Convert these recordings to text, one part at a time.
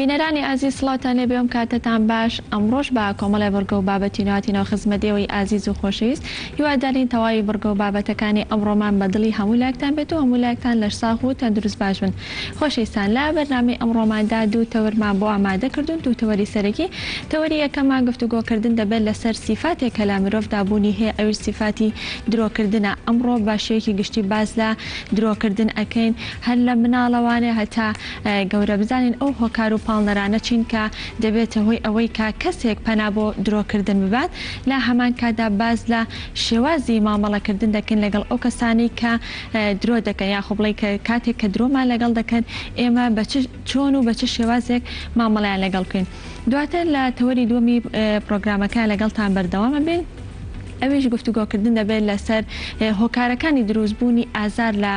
بینەرانی ئازیز سڵاوتان لێبێ ئەم کاتەتان باش ئەمڕۆش بە کۆمەڵێ بڕگە و بابەتی نوێ هاتینەوە خزمەت ئێوەی ئازیز و خۆشەویست هیوادارین تەواوی بڕگە و بابەتەکانی ئەمڕۆمان بە دڵی هەموو لایەکتان بێت و هەموو لایەکتان لەشساغ و تەندروست باش بن خۆشەویستان لە بەرنامەی ئەمڕۆماندا دوو تەوەرمان بۆ ئامادە کردوون دوو تەوەری سەرەکی تەوەری یەکەممان گفتوگۆکردن دەبێت لەسەر سیفاتێک کە لە مرۆڤدا بوونی هەیە ئەویش سیفاتی درۆکردنە ئەمڕۆ بە شێوەیەکی گشتی باس لە درۆکردن ئەکەین هەر لە مناڵەوانێ هەتا گەورە بزانین ئەو هۆکار و پاڵنەرانە چین کە دەبێتە هۆی ئەوەی کە کەسێک پەنا بۆ درۆکردن ببات لە هەمان کاتدا باس لە شێوازی مامەڵەکردن دەکەین لەگەڵ ئەو کەسانەی کە درۆ دەکەن یاخۆ بڵێی کە کاتێک کە درۆمان لەگەڵ دەکەن ئێمە بە چ چۆن و بە چ شێوازێک مامەڵەیان لەگەڵ بکەین دواتر لە تەوەری دووەمی پرۆگرامەکە لەگەڵتان بەردەوام ئەبین ئەویش گفتوگۆکردن دەبێت لەسەر هۆکارەکانی دروستبوونی ئازار لە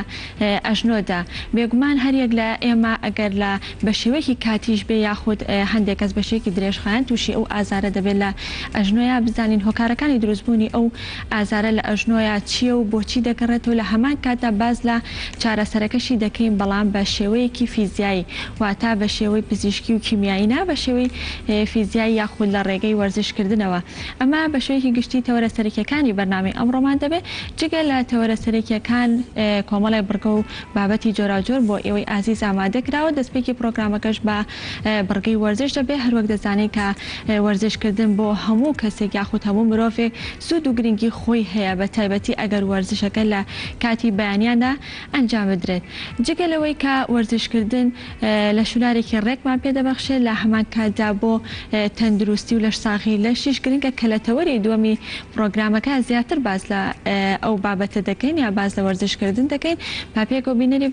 ئەژنۆدا. بێگومان هەریەک لە ئێمە ئەگەر لە بە شێوەیەکی کاتیش بێ یاخود هەندێک کەس بە شێوەیەکی درێژخایەن تووشی ئەو ئازارە دەبێت لە ئەژنۆیا بزانین هۆکارەکانی دروستبوونی ئەو ئازارە لە ئەژنۆیا چییە و بۆچی دەگەڕێتەوە لە هەمان کاتدا باس لە چارەسەرەکەشی دەکەین بەڵام بە شێوەیەکی فیزیایی واتا بە شێوەی پزیشکی و کیمیایی نا بە شێوەی فیزیایی یاخود لە ڕێگەی وەرزشکردنەوە. ئەمە بە شێوەیەکی گشتی تەوەرە سەرەکییەکانی بەرنامەی ئەمڕۆمان دەبێت، جگە لە تەوەرە سەرەکییەکان کۆمەڵێک بڕگە و بابەتی جۆراوجۆر بۆ ئێوەی ئازیز ئامادە کراوە، دەستپێکی پڕۆگرامەکەش بە بڕگەی وەرزش دەبێت، هەروەک دەزانین کە وەرزش کردن بۆ هەموو کەسێک یاخود هەموو مرۆڤێک سوود و گرنگی خۆی هەیە بە تایبەتی ئەگەر وەرزشەکە لە کاتی بەیانیاندا ئەنجام بدرێت. جگە لەوەی کە وەرزشکردن لەشولارێکی ڕێکمان پێ دەبەخشێت، لە هەمان کاتدا بۆ تەندروستی و لەشساغی لەشیش گرنگە کە لە تەوەری دووەمی پڕۆگرامەکە زیاتر باس لە ئەو بابەتە دەکەین یا باس لە وەرزشکردن دەکەین. با پێکەوە بینەری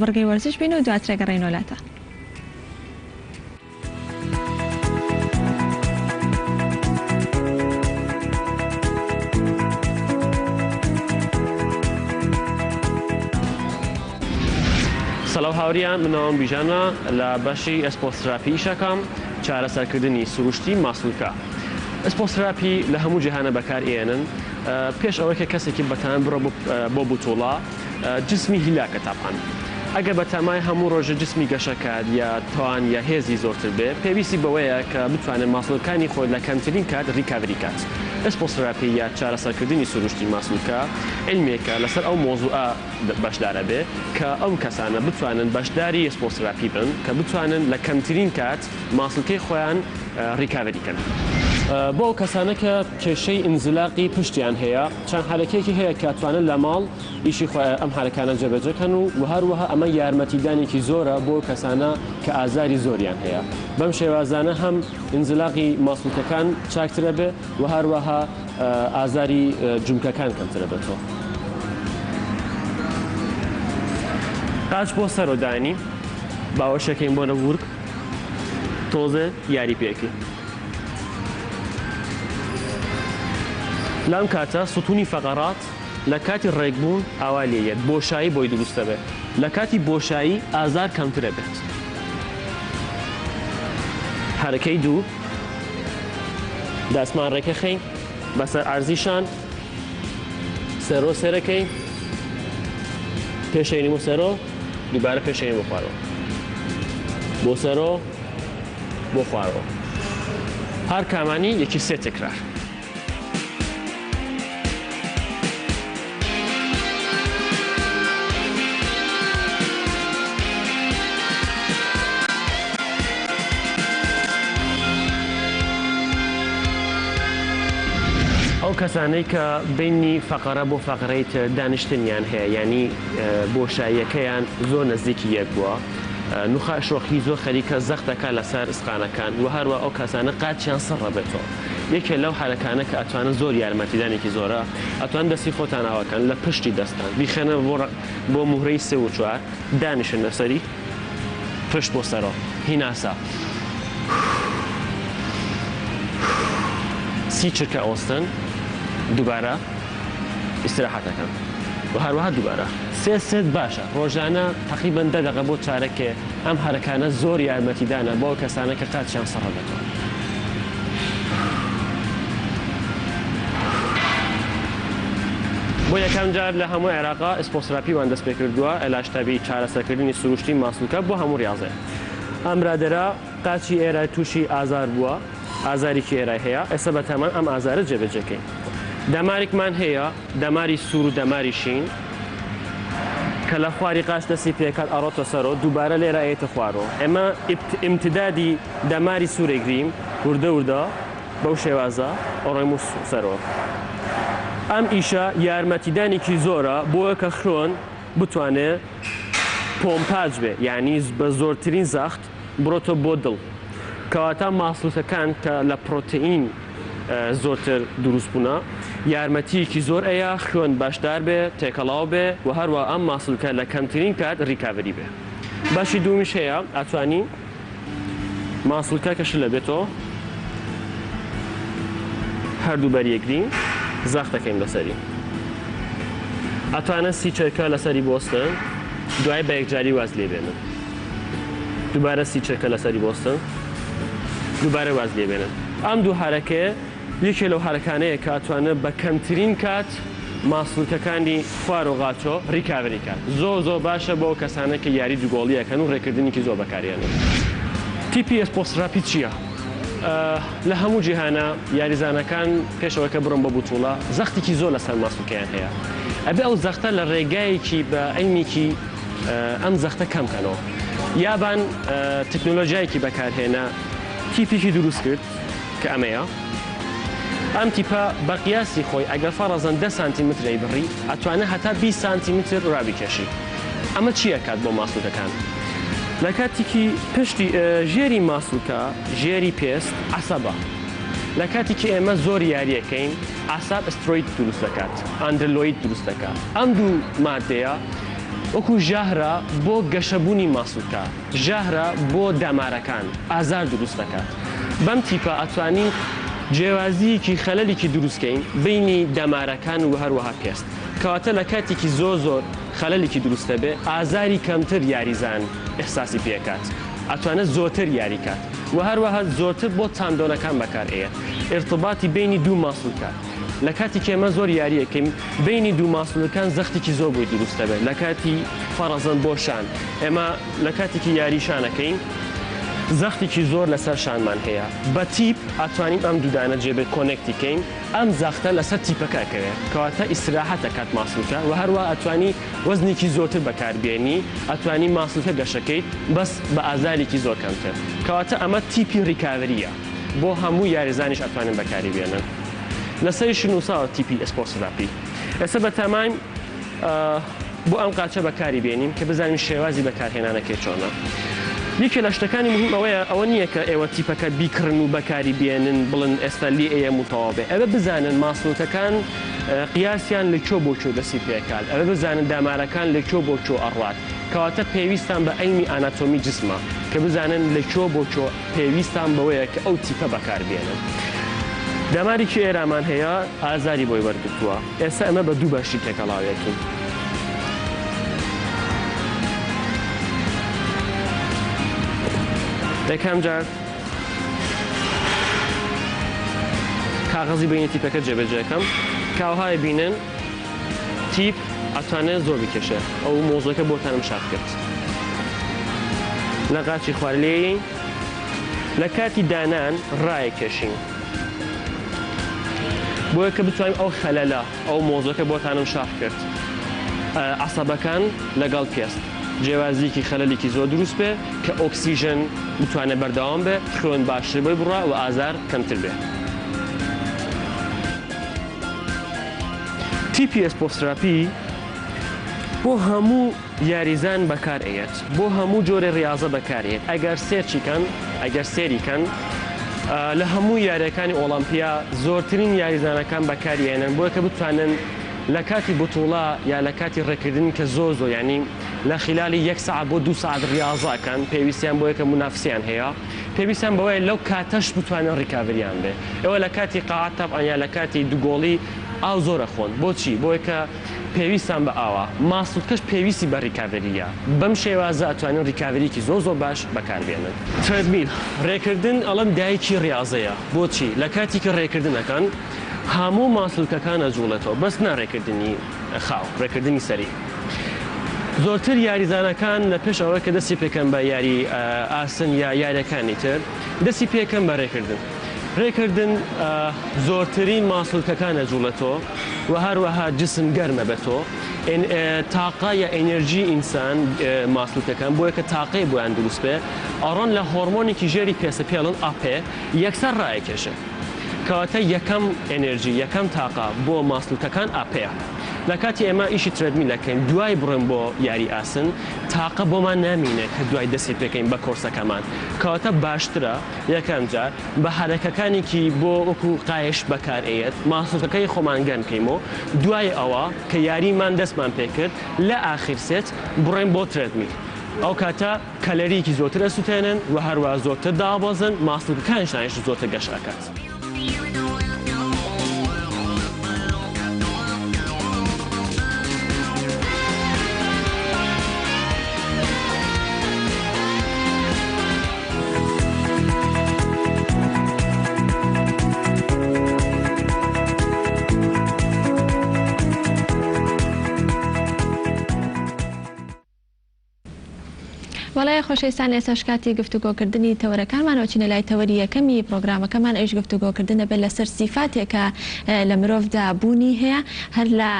بڕگەی وەرزش بین و دواتر ئەگەڕێینەوە لاتان. سلاو هاوریان من ناوم بیژانە لە بەشی ئێسپۆسراپی ئیشەکەم چارەسەرکردنی سروشتی ماسولکە ئێسپۆسراپی لە هەموو جیهانە بەکار ئێنن پێش ئەوەی کە کەسێکی بەتان بڕۆ بۆ بوتوڵە جسمی هیلاکە تاپان ئەگەر بەتەمای هەموو ڕۆژێ جسمی گەشە کات یا توان یا هێزی زۆرتر بێ پێویستی بەوەیە کە بتوانێ ماسولکانی خۆی لە کەمترین کات recovery کات. ئێسپۆسراپی یا چارەسەرکردنی سروشتی ماسولکە عیلمێکە لەسەر ئەو مۆزوعە بەشدارە بێ کە ئەو کەسانە بتوانن بەشداری ئێسپۆسراپی بن کە بتوانن لە کەمترین کات ماسولکەی خۆیان recovery کەن. بۆ ئەو کەسانە کە کێشەی ئینزلاقی پشتیان هەیە چەند حەرەکەیەکی هەیە کە ئەتوانن لە ماڵ ئیشی خۆیان ئەم حەرەکانە جێبەجێ کەن و وە هەروەها ئەمە یارمەتیدانێکی زۆرە بۆ کەسانە کە ئازاری زۆریان هەیە بەم شێوازانە هەم ئینزلاقی ماسولکەکان چاکترەبێ وە هەروەها ئازاری جومکەکان کەمترەبێتەوە. قاچ بۆ سەرۆ دانی باوەشەکەین بۆ نەورگ تۆزێ یاری پێکەین. لەم کاتە ستونی فەقەڕات لە کاتی ڕێکبوون ئاوا لێ یەت بۆشایی بۆی دروست دەبێت لە کاتی بۆشایی ئازار کەمتر ئەبێت. حەرەکەی دوو دەستمان ڕێکەخەین بەسەر عەرزی شان سەرۆ سەرەکەی پێشێنی بۆ سەرۆ دووبارە پێشێنی بۆ خوارەوە بۆ سەرۆ بۆ خوارەوە هەر کامانی یەکی سێ تکرار. ئەو کەسانەی کە بینی فەقەرە بۆ فەقرەی تر دانیشتنیان هەیە یانی بۆشاییەکەیان زۆر نزیکی یەک بووە نوخاع شۆخی زۆر خەریکە زەخت دەکات لەسەر ئسقانەکان و هەروە ئەو کەسانە قاچیان سڕ ئەبێتەوە یەکێ لەو حەرەکانە کە ئەتوانن زۆر یارمەتیدانێکی زۆرە ئەتوان دەستی خۆتان ئاواکەن لە پشتی دەستان بیخەنە بۆ بۆ موهرەی سێ و چوار دانیشن لەسەری پشت بۆ سەرۆ هیناسە 30 چرکە ئەوەستن دووبارە ئیستراحەت ئەکەن و هەروەها دووبارە سێ سێت باشە ڕۆژانە تەقریبەن دە دەقە بۆ چارەکێ ئەم حەرەکانە زۆر یارمەتیدانە بۆ ئەو کەسانە کە قاچیان سڕ ئەبێتەوە. بۆ یەکەم جار لە هەموو عێراقا ئسپۆسراپی وان دەست پێکردووە علاج طبیعی چارەسەرکردنی سروشتی ماسولکە بۆ هەموو ڕیاضێ ئەم برادەرە. قاچی ئێرای تووشی ئازار بووە، ئازارێکی ئێرای هەیە، ئێستا بەتامان ئەم ئازارە جێبەجێکەین. دەمارێکمان هەیە، دەماری سوور و دەماری شین کە لە خواری قاچ دەستی پێکات ئەڕۆتە سەرۆ، دووبارە لێرە ئەیەتە خوارۆ. ئێمە ئیمتدادی دەماری سوور ئەگرین، وردە وردە بەو شێوازە ئەڕۆیم و سەرۆ. ئەم ئیشە یارمەتیدانێکی زۆرە بۆیە کە خوێن بتوانێ پۆمپاج بێ یانی بە زۆرترین زەخت بڕۆتە بۆ دڵ. کەواتە ماسولکەکان کە لە پرۆتئین زۆرتر دروست بوونە یارمەتیەکی زۆر ئەیا خوێن بەشدار بێ تێکەڵاو بێ و هەروە ئەم ماسولکە لە کەمترین کات recovery بێ. بەشی دوومیش هەیە ئەتوانی ماسولکە کە شلە بێتەوە هەردوو بەریەکگرین زەخت دەکەین لەسەری ئەتوانن 30 چرکە لەسەری بۆستن دوای بە یەکجاری واز لێ بێنن دووبارە 30 چرکە لەسەری بۆستن دووبارە واز لێ بێنن ئەم دوو حرەکەیە یەکێ لەو حەرەکانەیە کە ئەتوانێت بە کەمترین کات ماسولکەکانی خوار و غاچۆ recovery کات. زۆر زۆر باشە بۆ ئەو کەسانە کە یاری دووگۆڵی ئەکەن و ڕێکردنیکی زۆر بەکارێنن. تیپی ئێسپۆسراپی چییە؟ لە هەموو جیهانا یاریزانەکان پێش ئەوەی کە بڕۆن بۆ بوتوڵە زەختێکی زۆر لەسەر ماسولکەیان هەیە. ئەبێ ئەو زەختە لە ڕێگایەکی بە عیلمیکی ئەم زەختە کەم کەنەوە. یابان تەکنۆلۆژیایەکی بەکارهێنا تیپێکی دروست کرد. کە ئەمەیە ئەم تیپە بە قیاسی خۆی ئەگەر فەڕەزەن 10 سانتیمتر ئەیبڕی ئەتوانێت هەتا 20 سانتیمتر ڕابیکێشی. ئەمە چی ئەکات بۆ ماسولکەکان؟ لە کاتێکی پشتی ژێری ماسولکە ژێری پێست عەسەبە. لە کاتێکی ئێمە زۆر یاریەکەین عەساب ئسترۆید دروست دەکات، ئەندرلۆید دروست دەکات. ئەم دوو مادەیە وەکو ژەهرە بۆ گەشەبوونی ماسولکە. ژەهرە بۆ دەمارەکان، ئازار دروست دەکات. بەم تیپە ئەتوانین جیاوازییەکی خەلەلێکی دروست کەین بەینی دەمارەکان و هەروەها پێست. کەواتە لە کاتێکی زۆر زۆر خەلەلێکی دروست دەبێ ئازاری کەمتر یاریزان ئیحساسی پێ ئەکات. ئەتوانێت زۆرتر یاری کات و هەروەها زۆرتر بۆ tendon ەکان بەکار ئەیەت. ئیرتباتی بەینی دوو ماسولکە. لە کاتێکی ئێمە زۆر یاری ئەکەین بەینی دوو ماسولکان زەختێکی زۆر بۆی دروست دەبێت. لە کاتی فەڕەزەن بۆ شان ئێمە لە کاتێکی یاری شانەکەین زەختێکی زۆر لەسەر شانمان هەیە. بە تیپ ئەتوانین ئەم دوودانە جێبێ connect ی کەین، ئەم زەختە لەسەر تیپەکە ئەکەوێت، کەواتە ئیسراحەت ئەکات ماسولکە و هەروە ئەتوانی وەزنێکی زۆرتر بەکاربێنی، ئەتوانی ماسولکە گەشەکەیت بەس بە ئازارێکی زۆر کەمتر. کەواتە ئەمە تیپی recovery یە بۆ هەموو یاریزانیش ئەتوانن بەکاری بێنن. لەسەریشی نووساوە تیپی ئێسپۆرتسراپی. ئێستا بەتەماین بۆ ئەم قاچە بەکاری بێنین کە بزانین شێوازی بەکارهێنانەکەی چۆنە. یەکێ لە شتەکانی مهم ئەوەیە ئەوە نییە کە ئێوە تیپەکە بیکڕن و بەکاری بێنن بڵن ئێستا لێ ئەیەم و تەواو بێ. ئەوە بزانن ماسولکەکان قیاسیان لە کوێ بۆ کوێ دەستی پێکات، ئەوە بزانن دامارەکان لە کوێ بۆ کوێ ئەڕوات. کەواتە پێویستان بە عیلمی ئاناتۆمی جسمە کە بزانن لە کوێ بۆ کوێ پێویستان بەوەیە کە ئەو تیپە بەکار بێنن. دەمارێکی ئێرامان هەیە ئازاری بۆی وەرگرتووە. ئێستا ئێمە بە دوو بەشی تێکەڵاوێکین. یەکەم جار کاغەزی بینی تیپەکە جێبەجێکەم کاوهای بینن تیپ ئەتوانێت زۆر بکێشێ. ئەو مۆزەکە بۆتانم شاد کرد. لە قاچی خوار لێی لە کاتی دانان ڕایەکێشین بۆیە کە بتوانین ئەو خەلەلە ئەو مۆزەکە بۆتانم شاخ کرد عەسەبەکان لەگەڵ پێست جیاوازیەکی خەلەلێکی زۆر دروست بێ کە ئۆکسیژن بتوانێت بەردەوام بێ خوێن باشتر بۆی بڕا و ئازار کەمتر بێ. تیپی ئێسپۆسراپی بۆ هەموو یاریزان بەکار ئەیەت بۆ هەموو جۆرێ ڕیاضە بەکار ئەیەت ئەگەر search ی کەن ئەگەر سێری کەن لە هەموو یاریەکانی ئۆڵەمپیا زۆرترین یاریزانەکان بەکاری ئێنن بۆیە کە بتوانن لە کاتی بتوڵە یا لە کاتی ڕێکردن کە زۆر زۆر یعنی لە خلالی یەک سەعات بۆ دوو سەعات ڕیاضە ئەکەن پێویستیان بۆیە کە مونافسیان هەیە پێویستیان بەوەیە لەو کاتەش بتوانن recovery یان بێ ئێوە لە کاتی قاعە تەبعەن یا لە کاتی دووگۆڵی ئاو زۆر ئەخۆن بۆچی بۆیە کە پێویستان بە ئاوە، ماسولکەش پێویستی بە recovery یە، بەم شێوازە ئەتوانن recovery یەکی زۆر زۆر باش بەکار بێنن. Treadmill، ڕێکردن ئەڵێم دایکی ڕیازەیە، بۆچی؟ لە کاتی کە ڕێکردن ئەکەن هەموو ماسولکەکان ئەجوڵێتەوە بەس نا ڕێکردنی خاو، ڕێکردنی سەری. زۆرتر یاریزانەکان لە پێش ئەوەی کە دەستی پێکەن بە یاری ئاسن یا یاریەکانی تر دەستی پێکەن بە رێکردن. رێکردن زۆرترین ماسولکەکان ئەجوڵێتۆ و هەروەها جسم گەرمە بێتۆ. تاقە یا ئێنێرجی ئینسان ماسولکەکان بۆیە کە تاقەی بۆیان دروست بێ ئەڕۆن لە هۆرمۆنێکی ژێری پێستە پێڵن ئاپێ یەکسەر ڕایەکێشێ. کەواتە یەکەم ئێنێرجی یەکەم تاقە بۆ ماسولکەکان ئاپێیە. لە کاتی ئێمە ئیشی treadmill ئەکەین دوای بڕۆین بۆ یاری ئاسن تاقە بۆمان نامینێ کە دوای دەستی پێکەین بە کۆرسەکەمان کەواتە باشترە یەکەم جار بە حەرەکەکانێکی بۆ وەکو قایش بەکار ئەیەت ماسولکەکەی خۆمان گەرم کەیمۆ دوای ئەوە کە یاریمان دەستمان پێکرد لە ئاخیر set بڕۆین بۆ treadmill ئەو کاتە کەلەریەکی زۆرتر ئەسوتێنن و هەروەها زۆرتر دابەزن ماسولکەکانیشتانیش زۆرتر گەشە ئەکات. وەڵای خۆشەویستان ئێستاش کاتی گفتوگۆکردنی تەوەرەکانمانەوە چینە لای تەوەری یەکەمی پرۆگرامەکەمان ئەویش گفتوگۆکردنە بێت لەسەر سیفاتێک کە لە مرۆڤدا بوونی هەیە هەر لە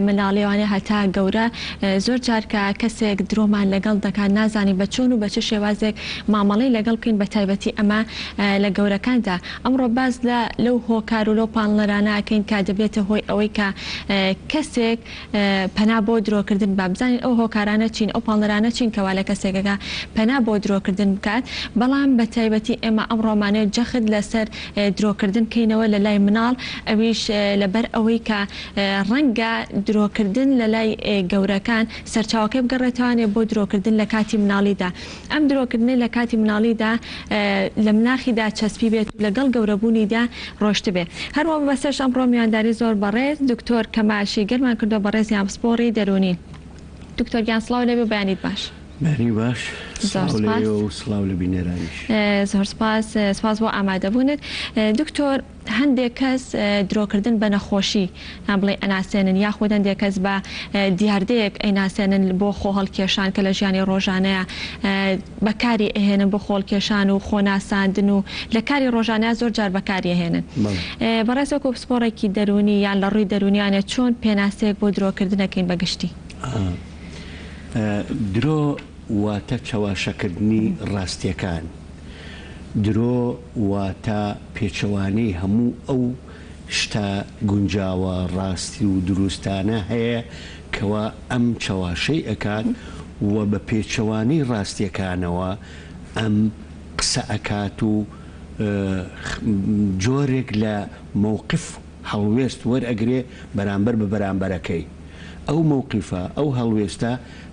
مناڵیەوانێ هەتا گەورە زۆر جار کە کەسێک درۆمان لەگەڵ دەکات نازانین بە چۆن و بە چ شێوازێک مامەڵەی لەگەڵ بکەین بە تایبەتی ئەمە لە گەورەکاندا ئەمڕۆ باس لە لەو هۆکار و لەو پاڵنەرانە ئەکەین کە دەبێتە هۆی ئەوەی کە کەسێک پەنا بۆ درۆکردن با بزانین ئەو هۆکارانە چین ئەو پاڵنەرانە چین کەوا لە کەسێکەکە پەنا بۆ درۆکردن بکات بەڵام بە تایبەتی ئێمە ئەمڕۆمانێ جەخت لەسەر درۆکردن کەینەوە لە لای مناڵ ئەویش لەبەر ئەوەی کە ڕەنگە درۆکردن لە لای گەورەکان سەرچاوەکەی بگەڕێتەوانێ بۆ درۆکردن لە کاتی مناڵیدا ئەم درۆکردنەی لە کاتی مناڵیدا لە مناخیدا چەسپیبێت و لەگەڵ گەورەبوونیدا ڕۆشتبێ. هەروە بەسەرش ئەمڕۆ میوانداری زۆر بەڕێز دکتۆر کەمال شیگەرمان کردوە بەڕێزیان پسپۆڕی دەروونین. دکتۆر گیان سڵاو لێبێ و بەیانیت باش. بەیانی باش زۆر سڵاو لە سپاس. ئێوە و سڵاو لە بینەرانیش. زۆر سپاس سپاس بۆ ئامادەبوونت. دکتۆر هەندێک کەس درۆکردن بە نەخۆشی یان بڵێی ئەناسێنن یاخود هەندێک کەس بە دیاردەیەک ئەیناسێنن بۆ خۆهەڵکێشان کە لە ژیانی ڕۆژانەیا بەکاری ئەهێنن بۆ خۆڵکێشان و خۆناساندن و لە کاری ڕۆژانەیا زۆر جار بەکاری ئەهێنن بەڕێز وەکو پسپۆڕێکی دەروونی یان لە ڕووی دەروونیانە چۆن پێناسەیەک بۆ درۆکردن ئەکەین بە گشتی؟ درۆ واتە چەواشەکردنی ڕاستیەکان، درۆ واتە پێچەوانەی هەموو ئەو شتە گونجاوە ڕاستی و دروستانە هەیە کەوا ئەم چەواشەی ئەکات و بە پێچەوانەی ڕاستیەکانەوە ئەم قسە ئەکات و جۆرێک لە مەوقف هەڵوێست وەرئەگرێ بەرامبەر بە بەرامبەرەکەی. ئەو مەوقفە، ئەو هەڵوێستە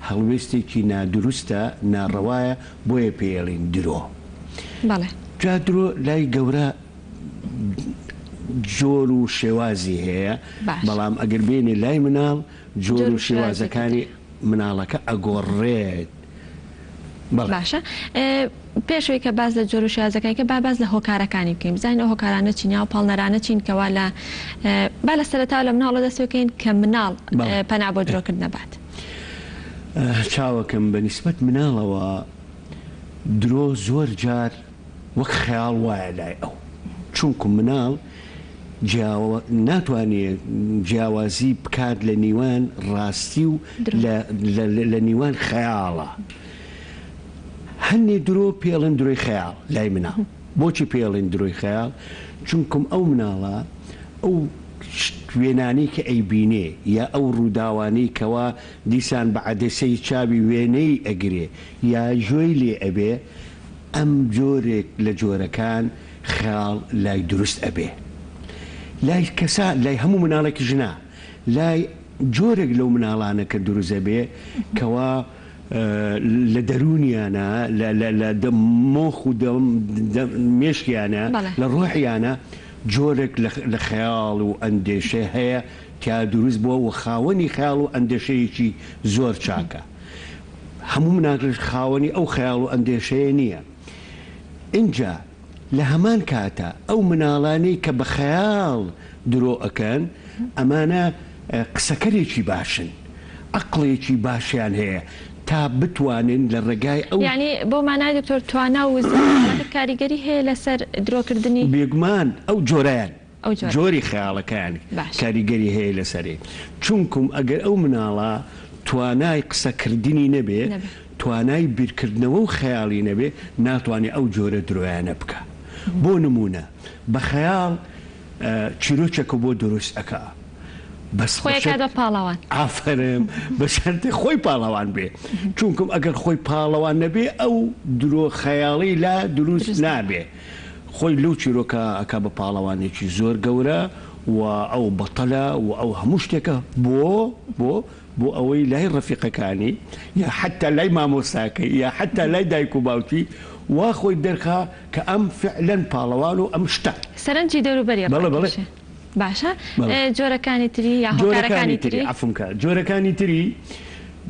هەڵوێستێکی نادروستە، ناڕەوایە، بۆیە پێی ئەڵێین درۆ. بەڵێ. جا درۆ لای گەورە جۆر و شێوازی هەیە، باش. بەڵام ئەگەر بێینە لای مناڵ جۆر جۆر و و شێوازێکی شێوازەکانی تر. مناڵەکە ئەگۆڕێت. بەڵێ. باشە پێش ئەوەی کە باس لە جۆر و شێوازەکانی بکەین با باس لە هۆکارەکانی بکەین بزانین ئەو هۆکارانە چین یا ئەو پاڵنەرانە چین کەوا لە با لە سەرەتاوە لە مناڵەوە دەست پێ بکەین کە مناڵ بەڵێ. پەنا بۆ درۆکردن ئەبات. چاوەکەم بە نیسبەت مناڵەوە درۆ زۆر جار وەک خەیاڵ وایە لای ئەو چونکو مناڵ جیاوە ناتوانێ جیاوازی بکات لە نیوان ڕاستی و لە لە نیوان خەیاڵە هەنێ درۆ پێڵێن درۆی خەیاڵ لای مناڵ بۆچی پێڵێن درۆی خەیاڵ چونکم ئەو مناڵە ئەو وێنانەی کە ئەیبینێ یا ئەو ڕووداوانەی کەوا دیسان بە عەدەسەی چاوی وێنەی ئەگرێ یا گوێی لێ ئەبێ ئەم جۆرێک لە جۆرەکان خەیاڵ لای دروست ئەبێ لای کەسا لای هەموو مناڵێکیش نا لای جۆرێک لەو مناڵانە کە دروست ئەبێ کەوا لە دەروونیانە لە لە لە مۆخ و مێشکیانە لە ڕۆحیانە جۆرێک لە خەیاڵ و ئەندێشە هەیە تیا دروست بووە و خاوەنی خەیاڵ و ئەندێشەیەکی زۆر چاکە هەموو مناڵێک خاوەنی ئەو خەیاڵ و ئەندێشەیە نییە. ئینجا لە هەمان کاتا ئەو مناڵانەی کە بە خەیاڵ درۆ ئەکەن ئەمانە قسەکەرێکی باشن. عەقڵێکی باشیان هەیە تا بتوانن لە ڕێگای ئەو. یانی بەو مانایە دکتۆر توانا و وزەی مناڵەکە کاریگەری هەیە لەسەر درۆکردنی؟ بێگومان ئەو جۆرەیان ئەو جۆرە. جۆری خەیاڵەکەیان باشە. کاریگەری هەیە لەسەری چونکوم ئەگەر ئەو مناڵە توانای قسە کردنی نەبێ نەبێ. توانای بیرکردنەوە و خەیاڵی نەبێ ناتوانێ ئەو جۆرە درۆیانە بکا بۆ نمونە بە خەیاڵ چیرۆکێکە بۆ دروست ئەکا بەس خۆی ئەکات بە پاڵەوان. ئافەرم بە شەرتێ خۆی پاڵەوان بێ چونکم ئەگەر خۆی پاڵەوان نەبێ ئەو درۆ خەیاڵی لا دروست نابێ خۆی لەو چیرۆکە ئەکا بە پاڵەوانێکی زۆر گەورە و ئەو بەتەلە و ئەو هەموو شتێکە بۆ بۆ بۆ ئەوەی لای ڕەفیقەکانی یا حەتتا لای مامۆستاکەی یا حەتتا لای دایک و باوکی وا خۆی دەرخا کە ئەم فعلەن پاڵەوان و ئەم شتە. سەرنجی دەوروبەری بەڵێ بەڵێ. ڕاکێشێ. باشە بەڵێ. جۆرەکانی تری یا جۆرەکانی هۆکارەکانی تری تری؟ عەفوم کە جۆرەکانی تری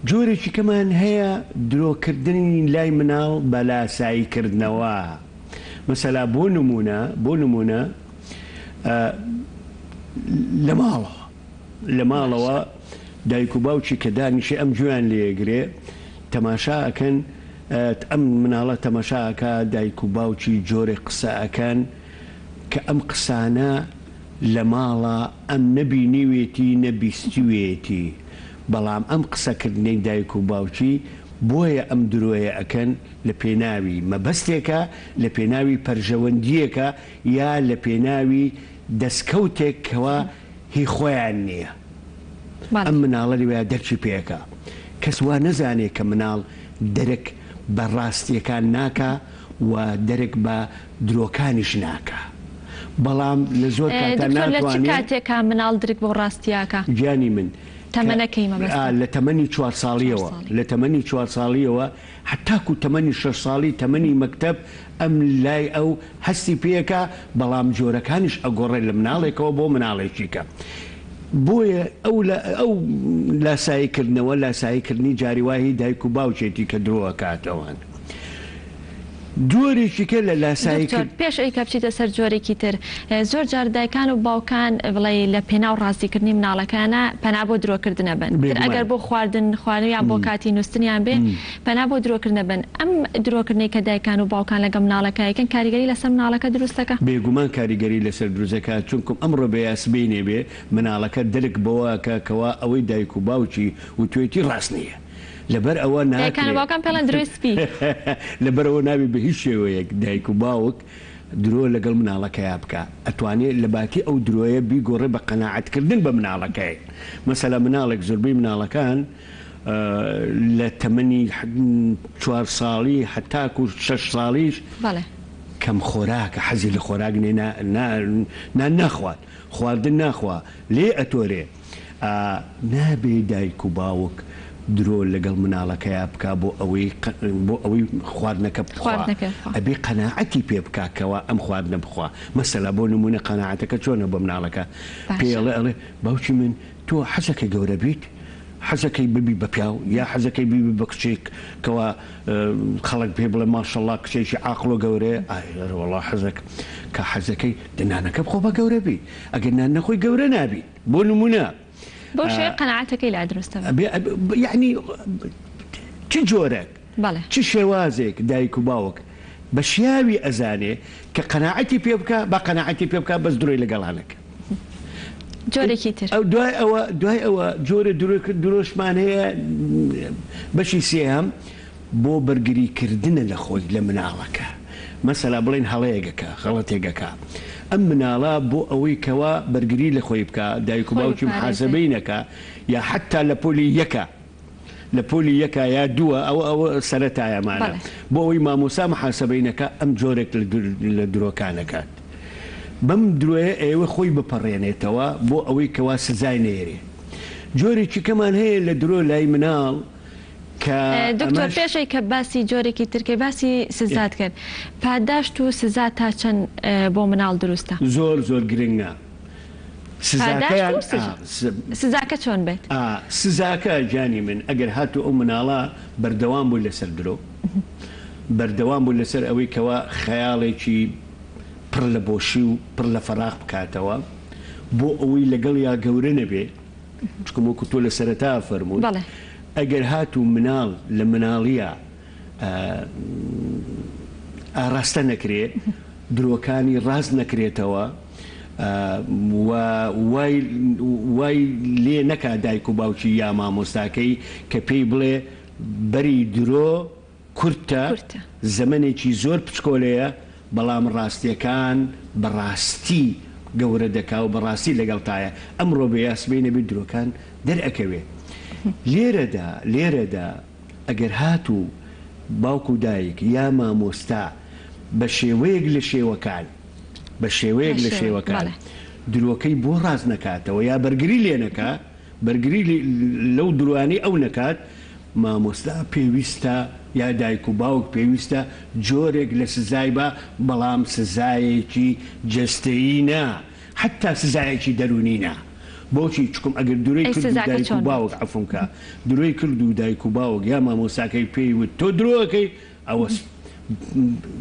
جۆرێکی کەمان هەیە درۆکردنی لای مناڵ بە لاسایی کردنەوە مەسەلا بۆ نموونە بۆ نموونە لە ماڵەوە لە ماڵەوە دایک و باوکی کە دانیشێ ئەم گوێیان لێ ئەگرێ تەماشا ئەکەن ئەم مناڵە تەماشا ئەکا دایک و باوکی جۆرێک قسە ئەکەن کە ئەم قسانە لە ماڵا ئەم نە بینیوێتی نە بیستوێتی بەڵام ئەم قسە کردنەی دایک و باوکی بۆیە ئەم درۆیە ئەکەن لە پێناوی مەبەستێکە لە پێناوی پەرژەوەندیەکە یا لە پێناوی دەسکەوتێک کەوا هی خۆیان نیە ئەم مناڵە لەویا دەرکی پێکا کەس وا نەزانێ کە مناڵ دەرک بە ڕاستیەکان ناکا و دەرک بە درۆکانیش ناکا بەڵام لە زۆر کاتا دکتۆر لە چ ناتوانێ. کاتێکا مناڵ درک بەو ڕاستیە ئەکا؟ گیانی من کە تەمەنەکەی مەبەستم. لە تەمەنی چوار چوار ساڵیەوە ساڵی. لە تەمەنی چوار ساڵیەوە هەتاکو تەمەنی شەش ساڵی تەمەنی مەکتەب ئەم لای ئەو هەستی پێکا بەڵام جۆرەکانیش ئەگۆڕێت لە مناڵێکەوە بۆ مناڵێکی کە بۆیە ئەو ئەو لاسایی کردنەوە لاسایی کردنی جاری وا هی دایک و باوکێتی کە درۆ ئەکاتەوەن جۆرێکی کە لە لاسایی دکتۆر کرد. پێش ئەوی کە بچیتە سەر جۆرێکی تر زۆر جار دایکان و باوکان بڵێی لە پێناو ڕازی کردنی مناڵەکەیانا پەنا بۆ درۆ کردن ئەبەن تر بێگومان. ئەگەر بۆ خواردن خواردن یان بۆ کاتی نوستنیان بێ پەنا بۆ درۆکردن ئەبەن، ئەم درۆکردنەی کە دایکان و باوکان لەگەڵ مناڵەکە ئەیکەن کاریگەری لەسەر مناڵەکە دروست دەکا؟ بێگومان کاریگەری لەسەر دروست دەکا، چونکم ئەمڕۆ بێ یا سبەینێ بێ مناڵەکە دەرک بەوە ئەکا کەوا ئەوەی دایک و باوکی وتوێتی ڕاست نییە لەبەر ئەوە دایکان و ناکرێ باوکان پێڵێن درۆی سپی. لەبەر ئەوە نابێ بە هیچ شێوەیەک دایک و باوک درۆ لەگەڵ مناڵەکەیا بکا ئەتوانێ لەباتی ئەو درۆیە بیگۆڕێ بە قەناعەت کردن بە مناڵەکەی مەسەلا مناڵێک زۆربەی مناڵەکان لە تەمەنی چوار ساڵی هەتاکو شەش ساڵیش کەم خۆراکە حەزی لە خۆراک نێ نان ناخوات خواردن ناخوا لێ ئەتۆرێ نابێ دایک و باوک درۆ لەگەڵ مناڵەکەیا بکا بۆ ئەوەی بۆ ئەوەی خواردنەکە بخوا ئەبێ قەناعەتی پێ بکا کەوا ئەم خواردنە بخوا مەسەلا بۆ نمونە قەناعەتەکە چۆنە بۆ مناڵەکە پێی ئەڵێ ئەڵێ باوکی من تۆ حەزەکەی گەورە بیت؟ حەزەکەی ببی بە پیاو یا حەزەکەی ببی بە کچێک کەوا خەڵک پێ بڵێ ماشەڵا کچێکی عاقڵ و گەورەیە؟ ئای ئەرێ وەڵا حەزەکەم کە حەزەکەی دە نانەکە بخۆ با گەورە بیت ئەگەر نان نەخۆی گەورە نابیت بۆ نمونە بەو شێوەیە قەناعەتەکەی لا دروست دەبێ. یەعنی چ جۆرەک بەڵێ. چ شێوازێک دایک و باوک بە شیاوی ئەزانێ کە قەناعەتی پێ بکا با قەناعەتی پێ بکا بەس درۆی لەگەڵا نەکا. جۆرێکی تر. ئەو دوای ئەوە دوای ئەوە جۆرە درۆ درۆشمان هەیە بەشی سێهەم بۆ بەرگری کردنە لە خۆی لە مناڵەکە مەسەلا بڵێن هەڵەیەک ئەکا غەڵەتێک ئەکا ئەم مناڵە بۆ ئەوەی کەوا بەرگری لە خۆی بکا دایک و خۆی باوکی بپارێزێ. محاسەبەی نەکا یا حەتا لە پۆلی یەکا لە پۆلی یەکا یا دووە ئەوە ئەوە سەرەتایەمانە بەڵێ. بۆ ئەوەی مامۆستا محاسەبەی نەکا ئەم جۆرێک لە لە درۆکان ئەکات بەم درۆیە ئەیەوێ خۆی بپەڕێنێتەوە بۆ ئەوەی کەوا سزای نەیەرێ جۆرێکی کەمان هەیە لە درۆ لای مناڵ کە دکتۆر ئەمەش. پێش ئەوی کە باسی جۆرێکی تر کەی باسی سزات کرد پاداشت و سزا تا چەند بۆ مناڵ دروستە؟ زۆر زۆر گرنگە پاداشت سزاکەیان و ئا سزاکە چۆن بێت؟ ئا سزاکە گیانی من ئەگەر هاتوو ئەو مناڵە بەردەوام بوو لەسەر درۆ بەردەوام بوو لەسەر ئەوەی کەوا خەیاڵێکی پڕ لە بۆشی و پڕ لە فەراغ بکاتەوە بۆ ئەوەی لەگەڵیا گەورە نەبێ. چونکە وەکو تۆ لە سەرەتا فەرمووت ئەگەر هاتوو مناڵ لە مناڵیە ئاراستە نەکرێ، درۆکانی ڕاست نەکرێتەوە و وای وای لێ نەکا دایک و باوکی یا مامۆستاکەی کە پێی بڵێ بەری درۆ کورتە، زەمەنێکی زۆر پچکۆلەیە، بەڵام ڕاستیەکان بە ڕاستی گەورە دەکا و بە ڕاستی لەگەڵتایە، ئەمڕۆ بێ یا سبەینێ بێ درۆکان دەرئەکەوێ. لێرەدا لێرەدا ئەگەر هاتوو باوک و دایک یا مامۆستا بە شێوەیەک لە شێوەکان بە شێوەیەک لە شێوەکان درۆکەی بۆ ڕاست نەکاتەوە یا بەرگری لێ نەکا بەرگری لەو درۆانەی ئەو نەکات مامۆستا پێویستە یا دایک و باوک پێویستە جۆرێک لە سزای با بەڵام سزایەکی جەستەیی نا حەتا سزایەکی دەروونی نا. بۆچی؟ چکم ئەگەر درۆی ئەی کرد و سزاکە دایک و چۆن بێت؟ باوک عەفوم کە درۆی کرد و دایک و باوک یا مامۆستاکەی پێی وت تۆ درۆ ئەکەی ئەوە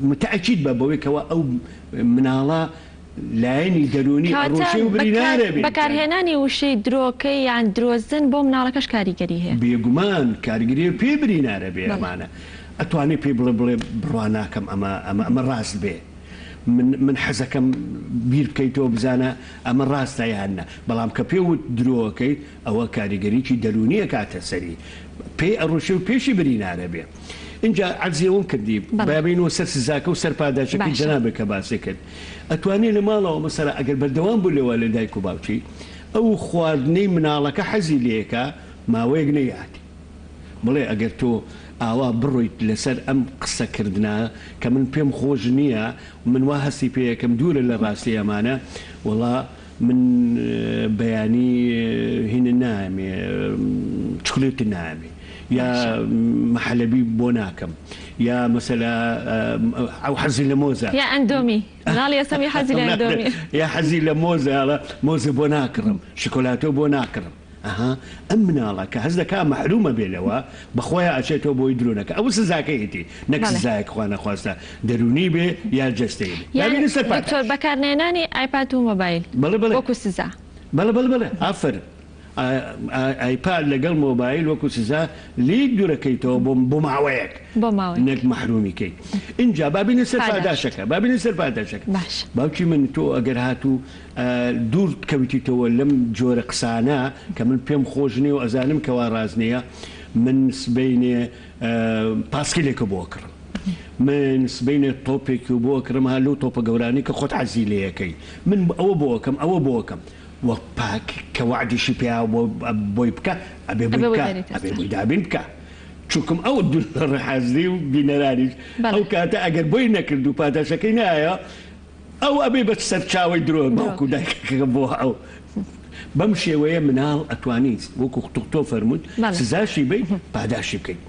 متەئەکید بە بەوەی کەوا ئەو مناڵە لایەنی دەروونی کەواتە ئەڕوشێ و بەکار برینارە بێ. بەکارهێنانی وشەی درۆکەی یان درۆزن بۆ مناڵەکەش کاریگەری هەیە. بێگومان کارگری پێ برینارە بێ بەڵێ. ئەمانە ئەتوانێ پێی بڵێ بڵێ بڕوا ناکەم ئەمە ئەمە ئەمە ڕاست بێ. من من حەزەکەم بیر بکەیتەوە بزانە ئەمە ڕاستە یان نا بەڵام کە پێ وت درۆ ئەکەیت ئەوە کاریگەریی دەروونی ئەکاتە سەری پێی ئەڕوشێ و پێشی برینارە بێ ئینجا عەرزی ئەوەم کردی بەڵێ. با بێینەوە سەر سزاکە و سەر پاداشەکەی باشە. جەنابت کە باسی کرد ئەتوانێ لە ماڵەوە مەسەلەن ئەگەر بەردەوام بوو لەوە لە دایک و باوکی ئەو خواردنەی مناڵەکە حەزی لێکا ماوەیەک نەیاتێ بڵێ ئەگەر تۆ ئاوا بڕۆیت لەسەر ئەم قسە کردنە کە من پێم خۆش نییە من وا هەستی پێ ئەکەم دوورە لە ڕاستی ئەمانە وەڵا من بەیانی هینت نایەمێ چکلێتت نایەمێ یا باشە. مەحەلەبی بۆ ناکەم یا مەسەلا ئەو حەزی لە مۆزە یا ئەندۆمی مناڵی ئێستەمی حەزی لە ئەندۆمیە. یا حەزی لە مۆزە ئەڵێ مۆزە بۆ ناکڕم شکۆلاتۆ بۆ ناکڕم. ئەها ئەم مناڵە کە هەست دەکا مەحرومە بێ لەوە بەخۆیا ئەچێتەوە بۆی درۆ نەکا ئەوە سزاکەیەتی نەک بەڵێ. سزایەک خوا نەخواستە دەرونی بێ یا جەستەیی بێ یان بابینە سەر دکتۆر پاداشت. بەکارنەهێنانی ئایپاد و مۆبایل بەڵێ بەڵێ وەکو سزا. بەڵێ بەڵێ بەڵێ ئافەرم ئایپاد لەگەڵ مۆبایل وەکو سزا لێی دورەکەیتەوە بۆ بۆ ماوەیەک بۆ ماوەیەک. نەک مەحرومی کەی ئینجا بابینە سەر پاداشت. پاداشەکە بابینە سەر پاداشەکە باشە. باوکی من تۆ ئەگەر هاتوو دوور کەوتیتەوە لەم جۆرە قسانە کە من پێم خۆش نیە و ئەزانم کەوا ڕاست نیە من سبەینێ پاسکیلێکە بۆ ئەکڕم من سبەینێ تۆپێکی بۆ ئەکڕم ها لەو تۆپە گەورانەی کە خۆت حەزی لێ ئەکەی من ئەوە بۆ ئەکەم ئەوە بۆ ئەکەم وە پاک کە وەعدیشی پێیا بۆ بۆی بکا ئەبێ بۆی ئەبێ بۆی بکا بێنیتە ئەبێ سەر. بۆی دابین بکا چونکم ئەو ڕحازی و بینەرانیش بەڵێ. ئەو کاتە ئەگەر بۆی نەکرد و پاداشەکەی نایە ئەو ئەبێ بە سەرچاوەی درۆ باوک و دایکەکە بۆ ئەو بەم شێوەیە مناڵ ئەتوانی وەکو تۆ فەرمووت سزاشی بەی پاداشی بکەیت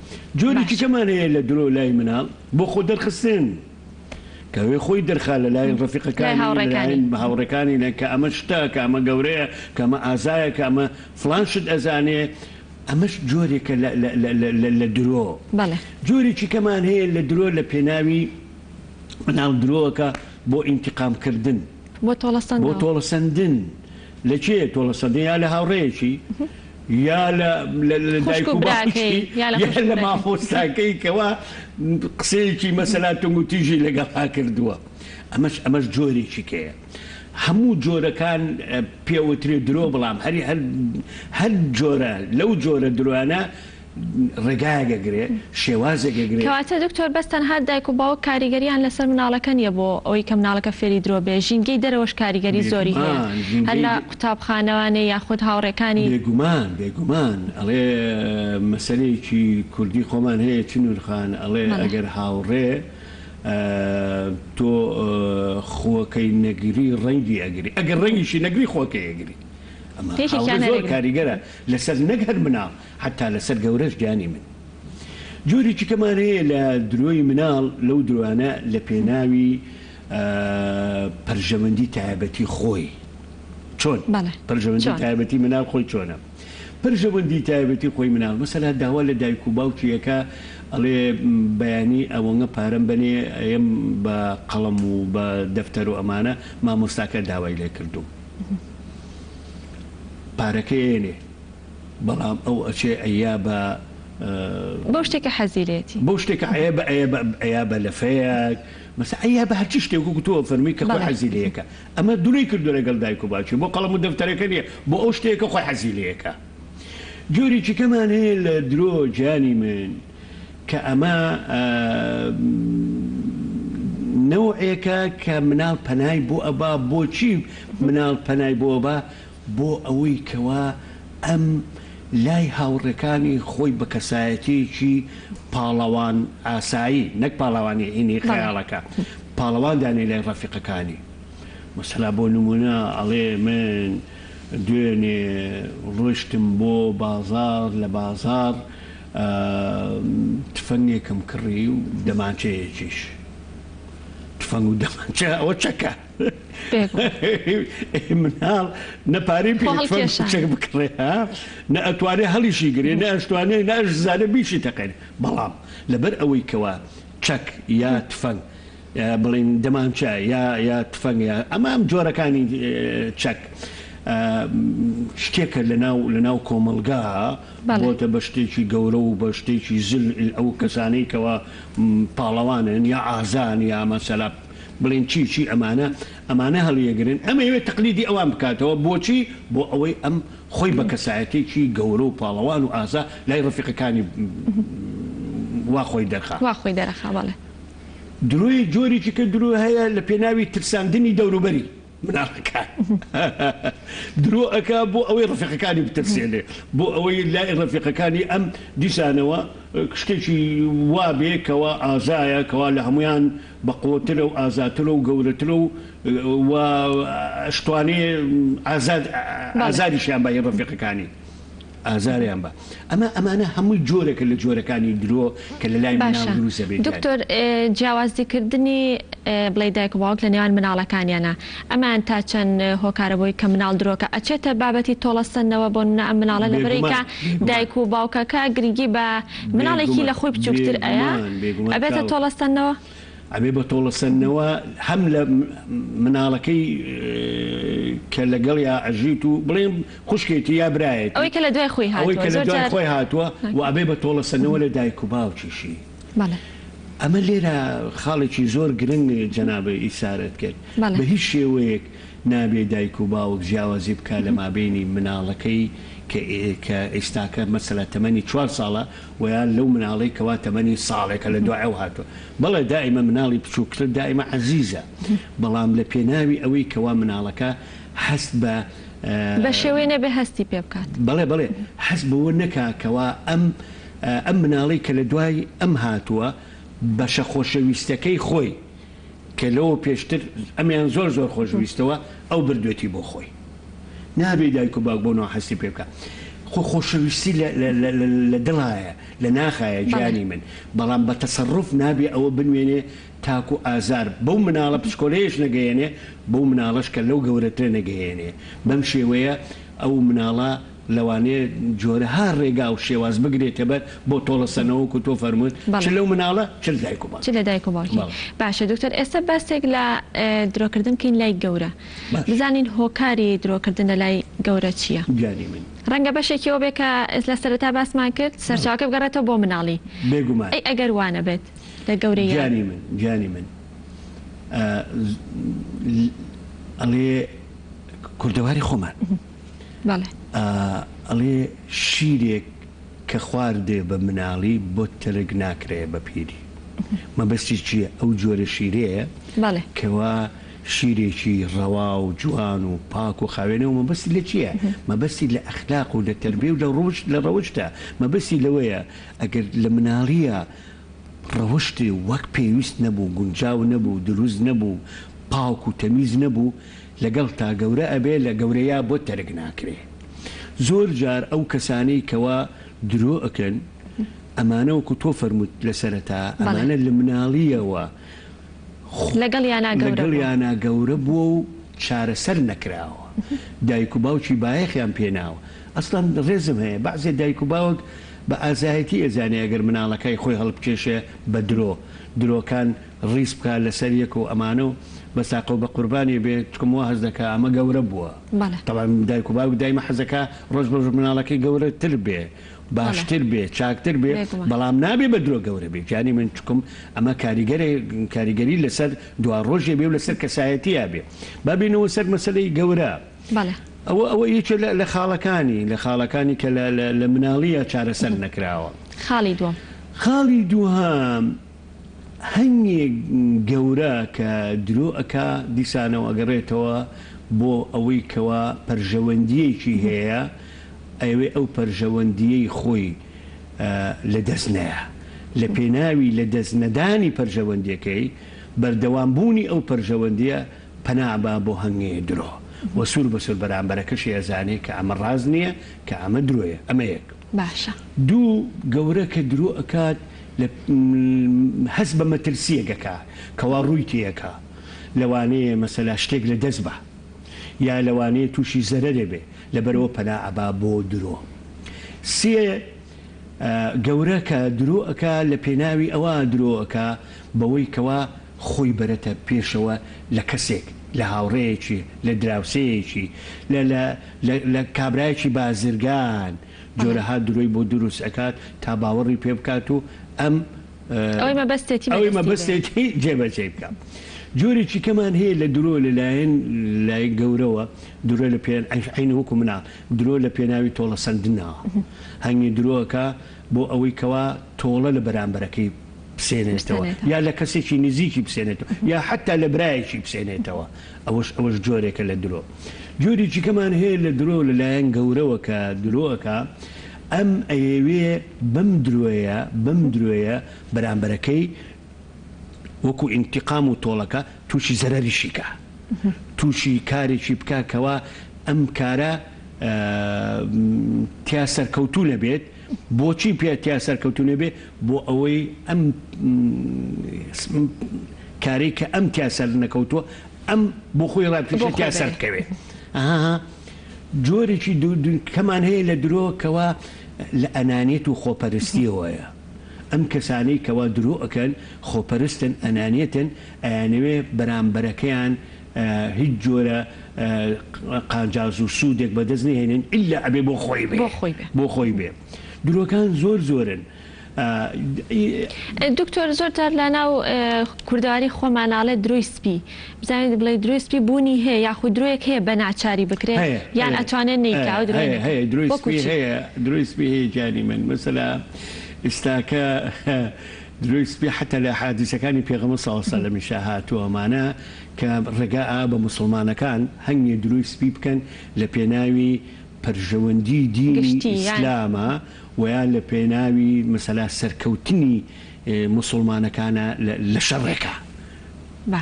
جۆرێکی کەمان هەیە لە درۆ لای مناڵ بۆ خۆ دەرخستن کەوێ خۆی دەرخا لە لایەن ڕەفیقەکانی لەلایەن هاوڕێکانی لە کە ئەمە شتە کە ئەمە گەورەیە کە ئەمە ئازایە کە ئەمە فڵان شت ئەزانێ ئەمەش جۆرێکە لە درۆ جۆرێکی کەمان هەیە لە درۆ لە پێناوی مناڵ درۆ ئەکا بۆ ئینتیقام کردن. بۆ تۆڵەسەندنەوە. بۆ تۆڵەسەندن. لە کێ تۆڵەسەندن؟ یا لە هاوڕێیەکی، یا لە لە دایک و باوکی، یا لە مامۆستاکەی کەوا قسەیەکی مەسەلا تونگ و تیژی لەگەڵا کردووە. ئەمەش ئەمەش جۆرێکی کەیە. هەموو جۆرەکان پێوترێ درۆ بەڵام هەری هەر هەر جۆرە لەو جۆرە درۆیانە ڕێگایەک ئەگرێ، شێوازێک ئەگرێ. کەواتە دکتۆر بەس تەنها دایک و باوک کاریگەریان لەسەر مناڵەکە نیە بۆ ئەوەی کە مناڵەکە فێری درۆ بێ، ژینگەی دەرەوەش کاریگەری زۆری هەیە بێگومان هەر ژینگەی لە قوتابخانەوانێ یاخود هاوڕێکانی. بێگومان بێگومان ئەڵێ مەسەلەیەکی کوردی خۆمان هەیە چنور خان ئەڵێ بەڵێ. ئەگەر هاوڕێ تۆ خووەکەی نەگری ڕەنگی ئەگری ئەگەر ڕەنگیشی نەگری خووەکەی ئەگری ئەمە هاوڕێ یەکێکیان زۆر هەرەگری. کاریگەرە لەسەر نەک هەر مناڵ حەتا لەسەر گەورەش گیانی من. جۆرێکی کەمان هەیە لە درۆی مناڵ لەو درۆانە لە پێناوی پەرژەوەندی تایبەتی خۆی. چۆن؟ بەڵێ پەرژەوەندی چۆن؟ تایبەتی مناڵ خۆی چۆنە؟ پەرژەوەندی تایبەتی خۆی مناڵ مەسەلا داوا لە دایک و باوکی ئەکا ئەڵێ بەیانی ئەوەنگە پارەم بەنێ ئەیەم بە قەڵەم و بە دەفتەر و ئەمانە مامۆستاکە داوای لێ کردووم. پارەکەی ئەیەنێ. بەڵام ئەو ئەچێ ئەیا بە. بەو شتێک کە حەزی لێتی. بەو شتێک کە ئەیا بە ئەیا بە ئەیا بە لەفەیەک مەسە ئەیا بە هەرچی شتێک وەکو تۆ ئەفەرمووی کە خۆی حەزی لێیەکە ئەمە درۆی کردووە لەگەڵ دایک و باوکی بۆ قەڵەم و دەفتەرەکە نییە بۆ ئەو شتەیە کە خۆی حەزی لێیەکە. جۆرێکی کەمان هەیە لە درۆ گیانی من کە ئەمە نەوعێکە کە مناڵ پەنای بۆ ئەبا بۆچی مناڵ پەنای بۆ ئەبا بۆ ئەوەی کەوا ئەم لای هاوڕێکانی خۆی بە کەسایەتیەکی پاڵەوان ئاسایی نەک پاڵەوانی هینی خەیاڵەکە پاڵەوان دانێ لای ڕەفیقەکانی مەسەلا بۆ نمونە ئەڵێ من دوێنێ ڕۆیشتم بۆ بازاڕ لە بازاڕ تفەنگێکم کڕی و دەمانچەیەکیش. تفەنگ و دەمانچە ئەوە چەکە. مناڵ نە پارەی پێ تفەنگ و چەک بکڕێ ها نە ئەتوانێ هەڵیشی گرێ نە ئەشتوانێ نە ئەشزانێ بیشی تەقێنێ بەڵام لەبەر ئەوەی کەوا چەک یا تفەنگ بڵێین دەمانچە یا یا تفەنگ یا ئەمە ئەم جۆرەکانی چەک شتێکە لەناو لەناو کۆمەڵگا بۆتە بە شتێکی گەورە و بە شتێکی زل ئەو کەسانەی کەوا پاڵەوانن یا ئازان یا مەسەلا بڵێن چی چی ئەمانە ئەمانە هەڵیەگرن ئەمەیەوێت تەقلیدی ئەوان بکاتەوە بۆچی بۆ ئەوەی ئەم خۆی بە کەسایەتێکی گەورە و پاڵەوان و ئازا لای ڕەفیقەکانی وا خۆی دەرخا. وا خۆی دەرەخا بەڵێ. درۆی جۆرێکی کە درۆ هەیە لە پێناوی ترساندنی دەوروبەری مناڵەکان درۆ ئەکا بۆ ئەوەی ڕەفیقەکانی بترسێنێ بۆ ئەوەی لای ڕەفیقەکانی ئەم دیسانەوە شتێکی وا بێ کەوا ئازایە کەوا لە هەمویان بەقوەترە و ئازاترە و گەورەترە و و ئەشتوانێ ئازاد ئازاریشیان بە ڕەفیقەکانی. ئازاریان با ئەمە ئەمانە هەمووی جۆرێکە لە جۆرەکانی درۆ کە لە لای مناڵ باشە دروست دەبێت گیانی. دکتۆر جیاوازی کردنی بڵێی دایک و باوک لە نێوان مناڵەکانیانا ئەمەیان تا چەند هۆکارە بۆی کە مناڵ درۆکە ئەچێتە بابەتی تۆڵە سەندنەوە بۆ نمونە ئەم مناڵە لەبەرەی بێگومان کە بێگومان دایک و باوکەکە گرنگی بە مناڵێکی بێگومان لە خۆی بچوکتر ئەیا بێگومان بێگومان ئەبێتە چاو تۆڵە سەندنەوە؟ ئەبێ بە تۆڵەسەندنەوە هەم لە مناڵەکەی کە لەگەڵیا ئەژیت و بڵێن خوشکێتی یا برایەتی ئەوەی کە لە دوای خۆی ئەوەی هاتووە کە لە زۆر دوای جار خۆی هاتووە و ئەبێ بە تۆڵەسەندنەوە لە دایک و باوکیشی. بەڵێ. ئەمە لێرە خاڵێکی زۆر گرنگ جەنابت ئیسارەت کرد. بەڵێ. بە هیچ شێوەیەک نابێ دایک و باوک جیاوازی بکا لە مابەینی مناڵەکەی کە کە ئیستاکە مەسەلا تەمەنی چوار ساڵە وە یا لەو مناڵەی کەوا تەمەنی ساڵێکە لە دوای ئەو هاتووە. بەڵێ دائیمە مناڵی بچووکتر دائیمە عەزیزە بەڵام لە پێناوی ئەوەی کەوا مناڵەکە هەست بە بە شێوەی نەبێ هەستی پێ بکات. بەڵێ بەڵێ هەست بەوە نەکا کەوا ئەم ئەم مناڵەی کە لە دوای ئەم هاتووە بەشە خۆشەویستەکەی خۆی کە لەوە پێشتر ئەمیان زۆر زۆر خۆش ویستەوە ئەو بردوێتی بۆ خۆی نابێ دایک و باوک بەو ناوە هەستی پێ بکا خۆ خۆشەویستی لە لە لە لە دڵایە لە ناخایە گیانی من بەڵام بە تەسەڕوف نابێ ئەوە بنوێنێ تاکو ئازار بەو مناڵە پچکۆلەیەش نەگەیەنێ بەو مناڵەش کە لەو گەورەترە نەگەیەنێ بەم شێوەیە ئەو مناڵە لەوانەیە جۆرەها ڕێگا و شێواز بگرێتە بەر بۆ تۆڵەسەنەوە وەکو تۆ فەرمووت چ بەڵێ. لەو مناڵە چ لە دایک و چ لە باوکی. دایک و باوکی. بەڵێ. باشە دکتۆر ئێستا باسێک لە درۆکردن بکەین لای گەورە باش. بزانین هۆکاری درۆکردن لە لای گەورە چییە؟ گیانی من. ڕەنگە بەشێکی ئەوە بێ کە لە سەرەتا باسمان کرد بەڵێ. سەرچاوەکە بگەڕێتەوە بۆ مناڵی. بێگومان. ئەی ئەگەر وا نەبێت لە گەورەییا؟ گیانی من گیانی من ئەڵێ کوردەواری خۆمان. بەڵێ. ئەڵێ شیرێک کە خواردێ بە مناڵی بۆت تەرک ناکرێ بە پیری. مەبەستی چیە؟ ئەو جۆرە شیرەیە بەڵێ. کەوا شیرێکی ڕەوا و جوان و پاک و خاوێنە و مەبەستی لە چیە؟ مەبەستی لە ئەخلاق و لە تەربیە و لە ڕوشت لە ڕەوشتە. مەبەستی لەوەیە ئەگەر لە مناڵیە ڕەوشتی وەک پێویست نەبوو، گونجاو نەبوو، دروست نەبوو، پاک و تەمیز نەبوو، لەگەڵتا گەورە ئەبێ لە گەورەیا بۆت تەرک ناکرێ. زۆر جار ئەو کەسانەی کەوا درۆ ئەکەن ئەمانە وەکو تۆ فەرمووت لە سەرەتا ئەمانە لە مناڵیەوە لەگەڵیانا گەورە بووە. لەگەڵیانا گەورە بووە و چارەسەر نەکراوە. دایک و باوکی بایەخیان پێ ناوە. ئەسڵەن ڕێزم هەیە بەعزێ دایک و باوک بە ئازایەتی ئەزانێ ئەگەر مناڵەکای خۆی هەڵبکێشێ بە درۆ درۆکان ڕیز بکا لەسەر یەک و ئەمانە و. بە ساقە و بە قوربانی بێ چکم وا هەست دەکا ئەمە گەورە بووە. بەڵێ. تەبعەن دایک و باوک دایمە حەزەکا ڕۆژ بە ڕۆژ مناڵەکەی گەورەتر بێ باشتر بێ چاکتر بێ بێگومان. بەڵام نابێ بە درۆ گەورە بێ گیانی من چکم ئەمە کاریگەرێ کاریگەری لەسەر دواڕۆژێ بێ و لەسەر کەسایەتیا بێ با بێینەوە سەر مەسەلەی گەورە. بەڵێ. ئەوە ئەوە یەکێ لە لە خاڵەکانی لە خاڵەکانی کە لە لە لە مناڵییا چارەسەر نەکراوە. خاڵی دووەم. خاڵی دووهەم هەنگێ گەورە کە درۆ ئەکا دیسانەوە ئەگەڕێتەوە بۆ ئەوەی کەوا پەرژەوەندییەکی هەیە ئەیەوێ ئەو پەرژەوەندییەی خۆی لە دەست نەیا لە پێناوی لە دەست نەدانی پەرژەوەندییەکەی بەردەوام بوونی ئەو پەرژەوەندییە پەنا ئەبا بۆ هەنگێ درۆ وە سور بە سور بەرامبەرەکەشی ئەزانێ کە ئەمە ڕاست نیە کە ئەمە درۆیە ئەمە یەک. باشە. دوو، گەورە کە درۆ ئەکات لە هەست بە مەترسیەک ئەکا کەوا ڕووی تێ ئەکا لەوانەیە مەسەلا شتێک لە دەست با یا لەوانەیە توشی زەرەرێ بێ لەبەرئەوە پەنا ئەبا بۆ درۆ. سێ، گەورە کە درۆ ئەکا لە پێناوی ئەوە درۆ ئەکا بەوەی کەوا خۆی بەرێتە پێشەوە لە کەسێک، لە هاوڕێیەکی، لە دراوسێیەکی، لە لە لە لە کابرایەکی بازرگان جۆرەها درۆی بۆ دروست ئەکات تا باوەڕی پێ بکات و ئەم ئەوەی مەبەستێتی ئەوەی بەدەستی بێنێ. مەبەستێتی جێبەجێی بکا. جۆرێکی کەمان هەیە لە درۆ لە لایەن لای گەورەوە درۆ لە پێ عەینی وەکوو مناڵ درۆ لە پێناوی تۆڵەسەندنا هەنگی درۆ ئەکا بۆ ئەوەی کەوا تۆڵە لە بەرامبەرەکەی بسێنێتەوە یا لە کەسێکی نزیکی بسێنێتەوە یا حەتا لە برایەکی بسێنێتەوە ئەوەش ئەوەش جۆرێکە لە درۆ. جۆرێکی کەمان هەیە لە درۆ لە لایەن گەورەوە کە درۆ ئەکا ئەم ئەیەوێ بەم درۆیە بەم درۆیە بەرامبەرەکەی وەکو ئینتیقام و تۆڵەکە توشی زەرەریشی کا توشی کارێکی بکا کەوا ئەم کارە تیا سەرکەوتوو نەبێت بۆچی پێ تیا سەرکەوتوو نەبێ بۆ ئەوەی ئەم کارەی کە ئەم تیا سەر نەکەوتووە ئەم بۆ خۆی ڕابکێشێ تیا سەر بکەوێ ئەها جۆرێکی کەمان هەیە لە درۆ کەوا لە ئەنانیەت و خۆپەرستیەوەیە ئەم کەسانەی کەوا درۆ ئەکەن خۆپەرستن ئەنانیەتن ئەیانەوێ بەرامبەرەکەیان هیچ جۆرە قانجاز و سوودێک بەدەست نەهێنن ئیلا ئەبێ بۆ خۆی بێ بۆ خۆی بێ درۆکان زۆر زۆرن. دکتۆر زۆر جار لە ناو کوردەواری خۆمان ئاڵێ درۆی سپی بزانیت بڵێ درۆی سپی بوونی هەیە یاخود درۆیەک هەیە بە ناچاری بکرێ یان ئەتوانێت نەیکا ئەو درۆیە نەکا هەیە درۆی وەکو سپی چی؟ هەیە درۆی سپی هەیە گیانی من مەسەلا ئیستاکە درۆی سپی حەتا لە حادیسەکانی پێغەمبەر صلی اللە علیە وسلم-یشا هاتووە ئەمانە کە ڕێگا ئا بە موسڵمانەکان هەنگێ درۆی سپی بکەن لە پێناوی پەرژەوەندی دینی گشتی یان. ئیسلاما وە یان لە پێناوی مەسەلا سەرکەوتنی موسڵمانەکانە لە شەڕێکا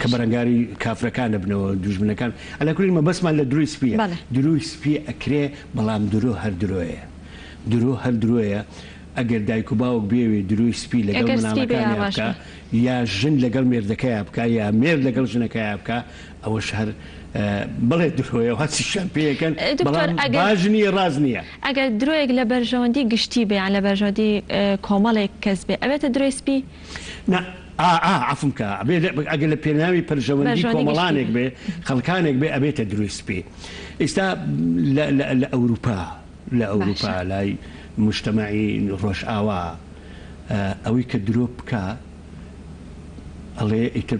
کە باشە. بەرەنگاری کافرەکان ئەبنەوە دوژمنەکان عەلا کولین مەبەستمان لە درۆی سپیە بەڵێ. درۆی سپی ئەکرێ بەڵام درۆ هەر درۆیە درۆ هەر درۆیە ئەگەر دایک و باوک بیەوێ درۆی سپی لەگەڵ ئەگەر سپی بێ یا مناڵەکانیا ڕەش بکا بێ. یا ژن لەگەڵ مێردەکەیا بکا یا مێرد لەگەڵ ژنەکەیا بکا ئەوەش هەر بەڵێ درۆیە و هەرچیشیان پێ ئەکەن دکتۆر بەڵام ئەگەر باش نییە ڕاست نییە. ئەگەر درۆیەک لە بەرژەوەندی گشتی بێ یان لە بەرژەوەندی کۆمەڵێک کەس بێ ئەبێتە درۆی سپی؟ نا ئا ئا عەفوم کە ئەبێ ئەگەر لە پێناوی پەرژەوەندی بەرژەوەندی گشتی کۆمەڵانێک بێ. بێ خەڵکانێک بێ ئەبێتە درۆی سپی ئیستا لە لە لە ئەوروپا لە ئەوروپا باشە. لای موجتەمەعی ڕۆژئاوا ئەوەی کە درۆ بکا ئەڵێ ئیتر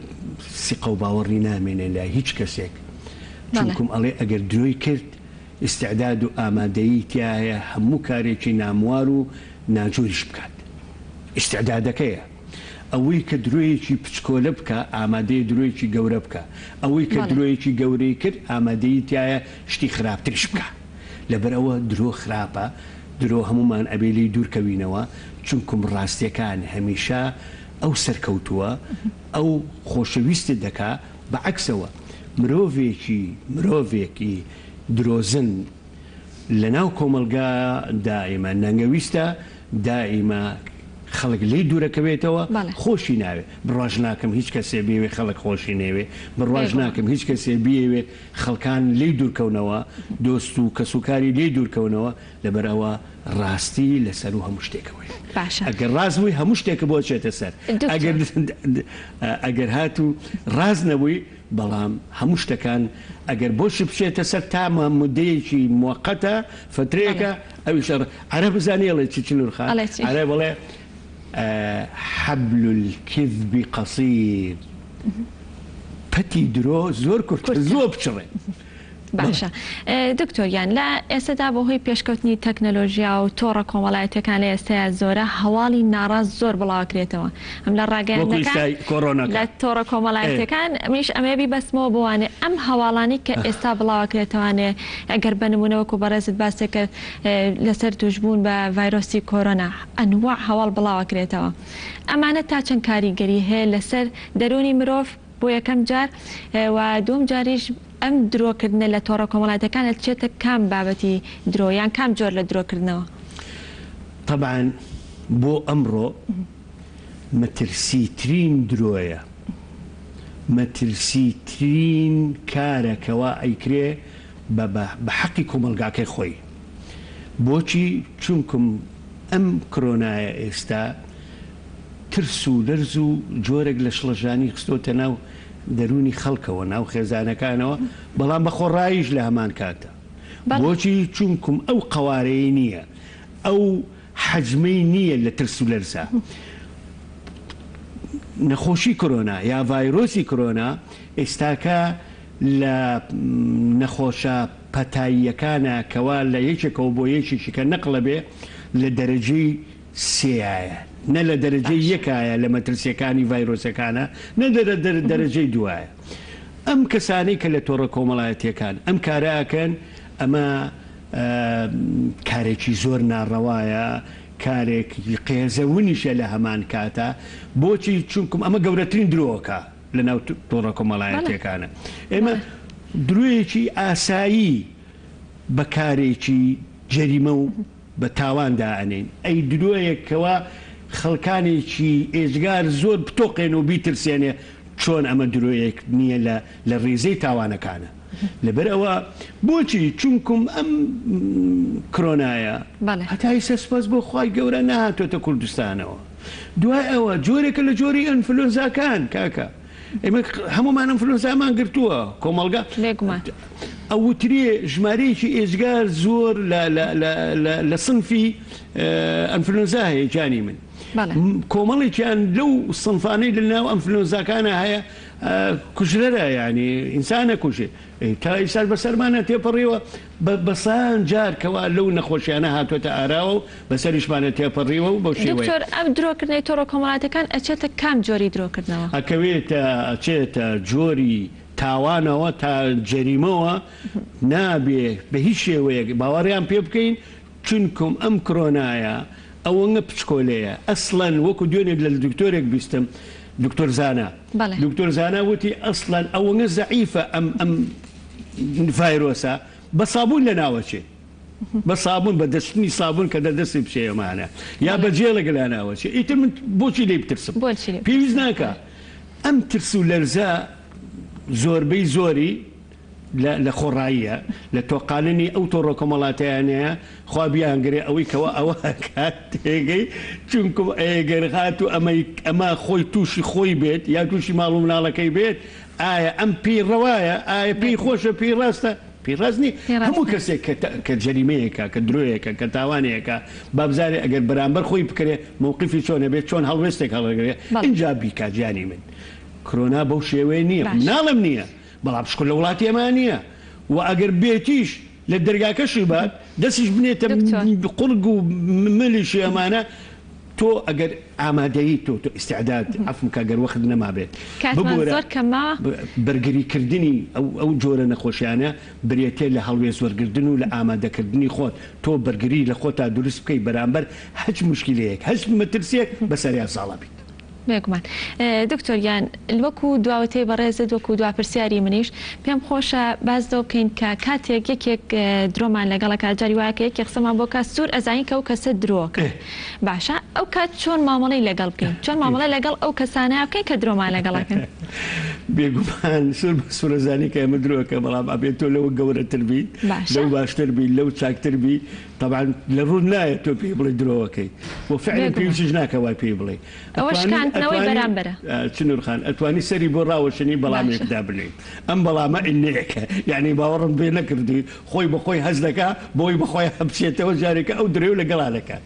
سیقە و باوەڕی نامێنێ لای هیچ کەسێک بەڵێ. چونکوم ئەڵێ ئەگەر درۆی کرد ئیستعداد و ئامادەیی تیایە هەموو کارێکی ناموار و ناجۆریش بکات ئیستعدادەکەیە ئەوەی کە درۆیەکی پچکۆلە بکا ئامادەیە درۆیەکی گەورە بکا ئەوەی کە بەڵێ. درۆیەکی گەورەی کرد ئامادەیی تیایە شتی خراپتریش بکا لەبەرئەوە درۆ خراپە درۆ هەموومان ئەبێ لێی دوورکەوینەوە چونکوم ڕاستیەکان هەمیشە ئەو سەرکەوتووە ئەو خۆشەویستت دەکا بە عەکسەوە مرۆڤێکی مرۆڤێکی درۆزن لەناو کۆمەڵگا دائیمە نەنگەویستە دائیمە خەڵک لێی دوورەکەوێتەوە بەڵێ. خۆشی ناوێ بڕواش ناکەم هیچ کەسێ بیەوێ خەڵک خۆشی نەوێ بڕواش بێگومان. ناکەم هیچ کەسێ بیەوێ خەڵکان لێی دوورکەونەوە دۆست و کەسوکاری لێی دوورکەونەوە لەبەرئەوە ڕاستی لەسەروو هەموو شتێکەوەیە باشە. ئەگەر ڕاست بووی هەموو شتێکت بۆ ئەچێتە سەر دکتۆر. ئەگەر ئەگەر هاتوو ڕاست نەبووی. بەڵام هەموو شتەکان ئەگەر بۆشی بچێتە سەر تا مودەیەکی موەقەتە فەترەیەکە ئەویش عەرەب بزانی ئەڵێ چی چنور خان عەرەب ئەڵێ حبل الکذب قصیر پەتی درۆ زۆر کورتە زۆر بچڕێ. باشە دکتۆر گیان لە ئێستەدا بەهۆی پێشکەوتنی تەکنەلۆژیا و تۆڕە کۆمەڵایەتیەکان لە ئێستەیا زۆرە هەواڵی ناڕاست زۆر بڵاوەکرێتەوە هەم لە وەکو ڕاگەیاندنەکان ئیستای لە کۆرۆناکە تۆڕە ئێ. کۆمەڵایەتیەکان منیش ئەمەوێ بیبەستمەوە بۆ وانێ ئەم هەواڵانەی کە ئێستا بڵاوەکرێتەوانێ ئەگەر بە نمونە وەکو بەڕێزت باست کرد لەسەر توشبوون بە ڤایرۆسی کۆرۆنا ئەنواع هەواڵ بڵاوەکرێتەوە ئەمانە تا چەند کاریگەری هەیە لەسەر دەروونی مرۆڤ بۆ یەکەم جار و دووەم جاریش ئەم درۆ کردنە لە تۆڕە کۆمەڵایەتیەکان ئەچێتە کام بابەتی درۆ یان کام جۆر لە درۆ کردنەوە؟ تەبعەن بۆ ئەمڕۆ مەترسی ترین درۆیە مەترسی ترین کارە کەوا ئەیکرێ بە بە حەقی کۆمەڵگاکەی خۆی بۆچی چونکم ئەم کرۆنایە ئێستا ترس و لەرز و جۆرێک لە شڵەژانی خستۆتە ناو دەروونی خەڵکەوە، ناو خێزانەکانەوە، بەڵام بە خۆڕاییش لە هەمان کاتدا. بۆچی؟ چونکوم ئەو قەوارەی نییە، ئەو حەجمەی نییە لە ترس و لەرزا. نەخۆشی کۆرۆنا یا ڤایرۆسی کۆرۆنا ئێستاکە لە نەخۆشە پەتاییەکانە کەوا لە یەکێکەوە بۆ یەکێکی کە نەقڵەبێ لە دەرەجەی سێیایە نە لە دەرەجەی یەکایە لە مەترسیەکانی ڤایرۆسەکانە نە لە دەرەجەی دوایە ئەم کەسانەی کە لە تۆڕە کۆمەڵایەتیەکان ئەم کارە ئەکەن ئەمە کارێکی زۆر ناڕەوایە کارێکی قێزەونیشە لە هەمان کاتا بۆچی چونکم ئەمە گەورەترین درۆکە لە ناو تۆڕە کۆمەڵایەتیەکانە ئێمە درۆیەکی ئاسایی بە کارێکی جەریمە و بە تاوان دائەنێین. ئەی درۆیەک کەوا خەڵکانێکی ئێجگار زۆر بتۆقێنێ و بیترسێنێ چۆن ئەمە درۆیەک نییە لە لە ڕیزەی تاوانەکانە. لەبەر ئەوە بۆچی؟ چونکوم ئەم کرۆنایە هەتا ئیستا سوپاس بۆ خوای گەورە نەهاتۆتە کوردستانەوە. دوای ئەوە جۆرێکە لە جۆری ئەنفلۆنزاکان کاکە. ئێمە هەموومان ئەنفلۆنزامان گرتووە کۆمەڵگا بێگومان. ئەوترێ ژمارەیەکی ئێجگار زۆر لە لە لە لە لە سنفی ئەنفلۆنزا هەیە گیانی من بەڵێ. کۆمەڵێکیان لەو سنفانەی لە ناو ئەنفلۆنزاکانە هەیە کوژرەرە یانی ئینسان ئەکوژێ تا ئیستاش بەسەرمانا تێپەڕیوە بە بە سەیان جار کەوا لەو نەخۆشیانە هاتۆتە ئاراوە و بەسەریشمانا تێپەڕیوە و بەو شێوەیە. دکتۆر ئەم درۆکردنەی تۆڕە کۆمەڵاتیەکان ئەچێتە کام جۆری درۆکردنەوە؟ ئەکەوێتە ئەچێتە جۆری تاوانەوە تا جەریمەوە نابێ بە هیچ شێوەیەک باوەڕیان پێ بکەین چونکم ئەم کرۆنایە ئەوەنگە پچکۆلەیە ئەسڵەن وەکو دوێنێ لە دکتۆرێک بیستم دکتۆر زانا دکتۆر زانا وتی ئەسڵەن ئەوەنگە زەعیفە ئەم ئەم ڤایرۆسە بە سابوون لەناوەچێ بە سابوون بە دەستنی سابوون کە دە دەستی بچێ ئەمانە یا بە جێڵێک لەناوەچێ ئیتر من بۆچی لێی بترسم پێویست ناکا ئەم ترس و لەرزە زۆربەی زۆری لە لە خۆڕاییە لە تۆقاننی ئەو تۆڕە کۆمەڵاتەیانەیە خوا بیانگرێ ئەوەی کەوا ئەوە ئەکات تێگەی چونکم ئەیەگەر هاتوو ئەمەی ئەمە خۆی تووشی خۆی بێت یا تووشی ماڵ و مناڵەکەی بێت ئایا ئەم پێی ڕەوایە ئایا پێی خۆشە پێی ڕاستە پێی ڕاست نیە هەموو کەسێک کە کە جەریمەیەکە کە درۆیەکە کە تاوانێکە با بزانێ ئەگەر بەرامبەر خۆی بکرێ مەوقیفی چۆنە بێت چۆن هەڵوێستێک هەڵەگرێ ئینجا بیکا گیانی من کرۆنا بەو شێوەیە نیە مناڵم نیە بەڵام شکور لە وڵاتی ئێمە نیە و ئەگەر بێتیش لە دەرگاکەشی بات دەستیش بنێتە قوڕگ و ملیشی ئەمانە تۆ ئەگەر ئامادەیی تۆ تۆ ئیستعداد عەفوم کە گەر وەخت نەمابێت کاتمان ببورە زۆر کەم ماوە. بەرگری کردنی ئەو ئەو جۆرە نەخۆشیانە برێتیە لە هەڵوێست وەرگردن و لە ئامادەکردنی خۆت تۆ بەرگری لە خۆتا دروست بکەی بەرامبەر هەچ موشکیلەیەک هەچ مەترسیەک بەسەریا زاڵە بیت. بێگومان دکتۆر گیان وەکو دوا وتەی بەڕێزت وەکو دوا پرسیاری منیش پێم خۆشە باس لەوە بکەین کە کاتێک یەکێک درۆمان لەگەڵ ئەکات جاری وایە کە یەکێک قسەمان بۆ کات سوور ئەزانین کە ئەو کەسە درۆ ئەکات باشە. ئەو کات چۆن مامەڵەی لەگەڵ بکەین؟ چۆن مامەڵە لەگەڵ ئەو کەسانە بکەین کە درۆمان لەگەڵ ئەکەن؟ بێگومان سور بە سورە زانی کە ئێمە درۆ ئەکەین بەڵام ئەبێ تۆ لەوە گەورەتر بی لەو باشتر بی لەو چاکتر بی تەبعەن لە ڕووت نایە تۆ پێی بڵێی درۆ ئەکەی و فعلەن پێویستیش ناکا وای پێی بڵێی ئەوە شکاندنەوەی بەرامبەرە. چنور خان ئەتوانی سەری بۆ ڕاوەشێنی بەڵامێک دابنێی ئەم بەڵامە ئینەیەکە یانی باوەڕم پێ نەکردووی خۆی بە خۆی هەست دەکا بۆی بە خۆی بچێتەوە جارێکە ئەو درۆی لەگەڵا دەکات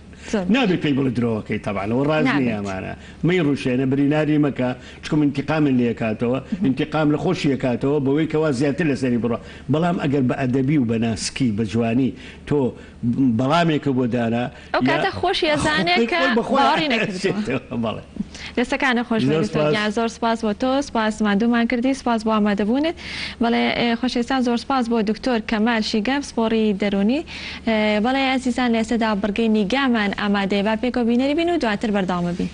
نابێ پێی بڵێ درۆەکەی تەبعەن ئەوە ڕاست نییە ئەمانە مەیڕوشێنە بریناری مەکە چکم ئینتیقامت لێ ئەکاتەوە ئینتیقام لە خۆشی ئەکاتەوە بەوەی کەوا زیاتر لەسەری بڕوا بەڵام ئەگەر بە ئەدەبی و بە ناسکی بە جوانی تۆ بەڵامێکت بۆ دانا ئەو کاتە خۆشی ئەزانێ کە باوەڕی نەکردووە. بەڵێ. دەستەکانت خۆش بێت زۆر دکتۆر سپاس. گیان زۆر سپاس بۆ تۆ سپاس ماندوومان کردی سپاس بۆ ئامادەبوونت بەڵێ خۆشەویستان زۆر سپاس بۆ دکتۆر کەمال شیگان پسپۆڕی دەروونی بەڵێ ئازیزان لە ئێستەدا بڕگەی نیگامان ئامادەیە با پێکەوە بینەری بین و دواتر بەردەوام بین.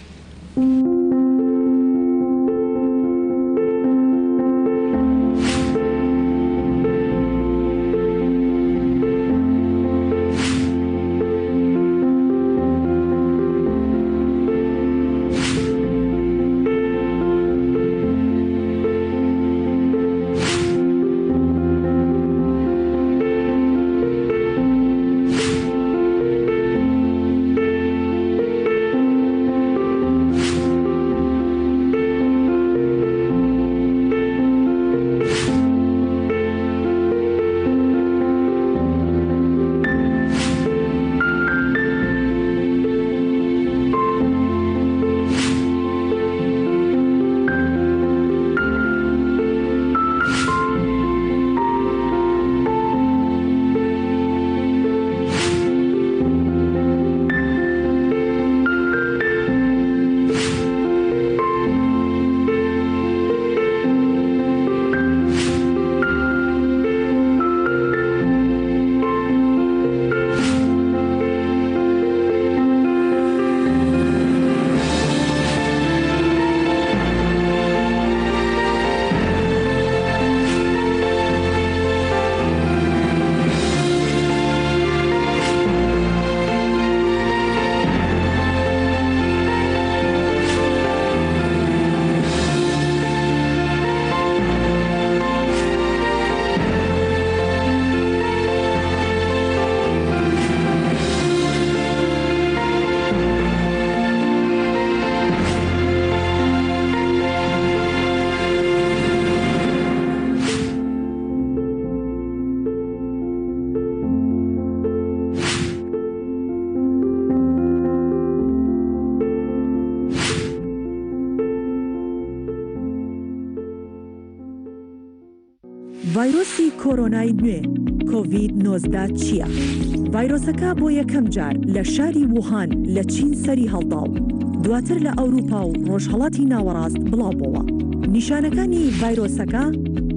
ڤایرۆسی کۆرۆنای نوێ، کۆڤید 19 چییە؟ ڤایرۆسەکە بۆ یەکەم جار لە شاری ووهان لە چین سەری هەڵدا و دواتر لە ئەوروپا و ڕۆژهەڵاتی ناوەڕاست بڵاوبۆوە. نیشانەکانی ڤایرۆسەکە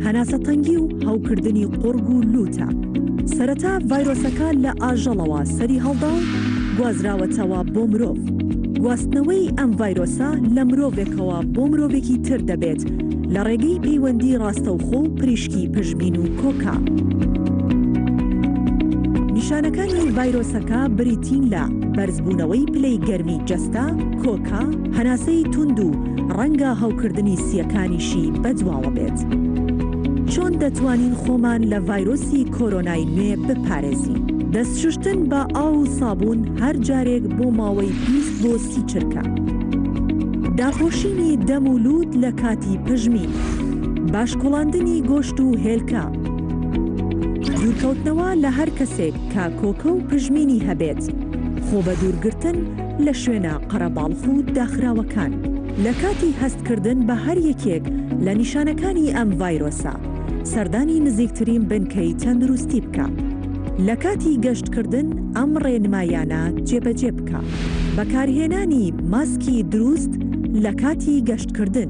هەناسەتەنگی و هەوکردنی قوڕگ و لووتە. سەرەتا ڤایرۆسەکە لە ئاژەڵەوە سەری هەڵدا و گوازراوەتەوە بۆ مرۆڤ. گواستنەوەی ئەم ڤایرۆسە لە مرۆڤێکەوە بۆ مرۆڤێکی تر دەبێت لە ڕێگەی پەیوەندی ڕاستەوخۆ و پریشکی پژمین و کۆکە. نیشانەکانی ڤایرۆسەکە بریتین لە بەرزبوونەوەی پلەی گەرمی جەستە، کۆکە، هەناسەی توند و ڕەنگە هەوکردنی سییەکانیشی بەدواوە بێت. چۆن دەتوانین خۆمان لە ڤایرۆسی کۆرۆنای نوێ بپارێزین؟ دەست شوشتن بە ئاو و سابوون هەر جارێک بۆ ماوەی 20 بۆ 30 چرکە. داپۆشینی دەم و لووت لە کاتی پژمین. باش کوڵاندنی گۆشت و هێلکە. دوورکەوتنەوە لە هەر کەسێک کە کۆکە و پژمینی هەبێت. خۆ بەدوورگرتن لە شوێنە قەرەباڵخ و داخراوەکان. لە کاتی هەستکردن بە هەر یەکێک لە نیشانەکانی ئەم ڤایرۆسە، سەردانی نزیکترین بنکەی تەندروستی بکە. لە کاتی گەشتکردن ئەم ڕێنمایانە جێبەجێ بکە. بەکارهێنانی ماسکی دروست لە کاتی گەشتکردن.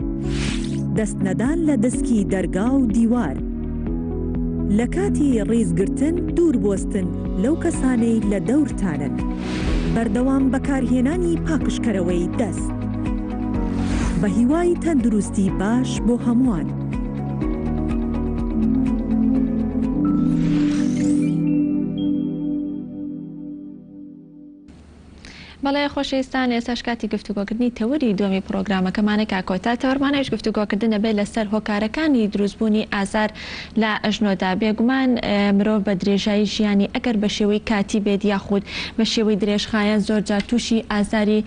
دەست نەدان لە دەسکی دەرگا و دیوار. لە کاتی ڕیزگرتن دوور بوەستن لەو کەسانەی لە دەورتانن. بەردەوام بەکارهێنانی پاکژکەرەوەی دەست. بە هیوای تەندروستی باش بۆ هەمووان. بەڵێ خۆشەویستان ئێستاش کاتی گفتوگۆکردنی تەوەری دووەمی پڕۆگرامەکەمانە کە کۆتا تەوەرمانە ئەویش گفتوگۆکردن ئەبێت لەسەر هۆکارەکانی دروستبوونی ئازار لە ئەژنۆدا بێگومان مرۆڤ بە درێژایی ژیانی ئەگەر بە شێوەی کاتی بێت یاخود بە شێوەی درێژخایەن زۆرجار تووشی ئازاری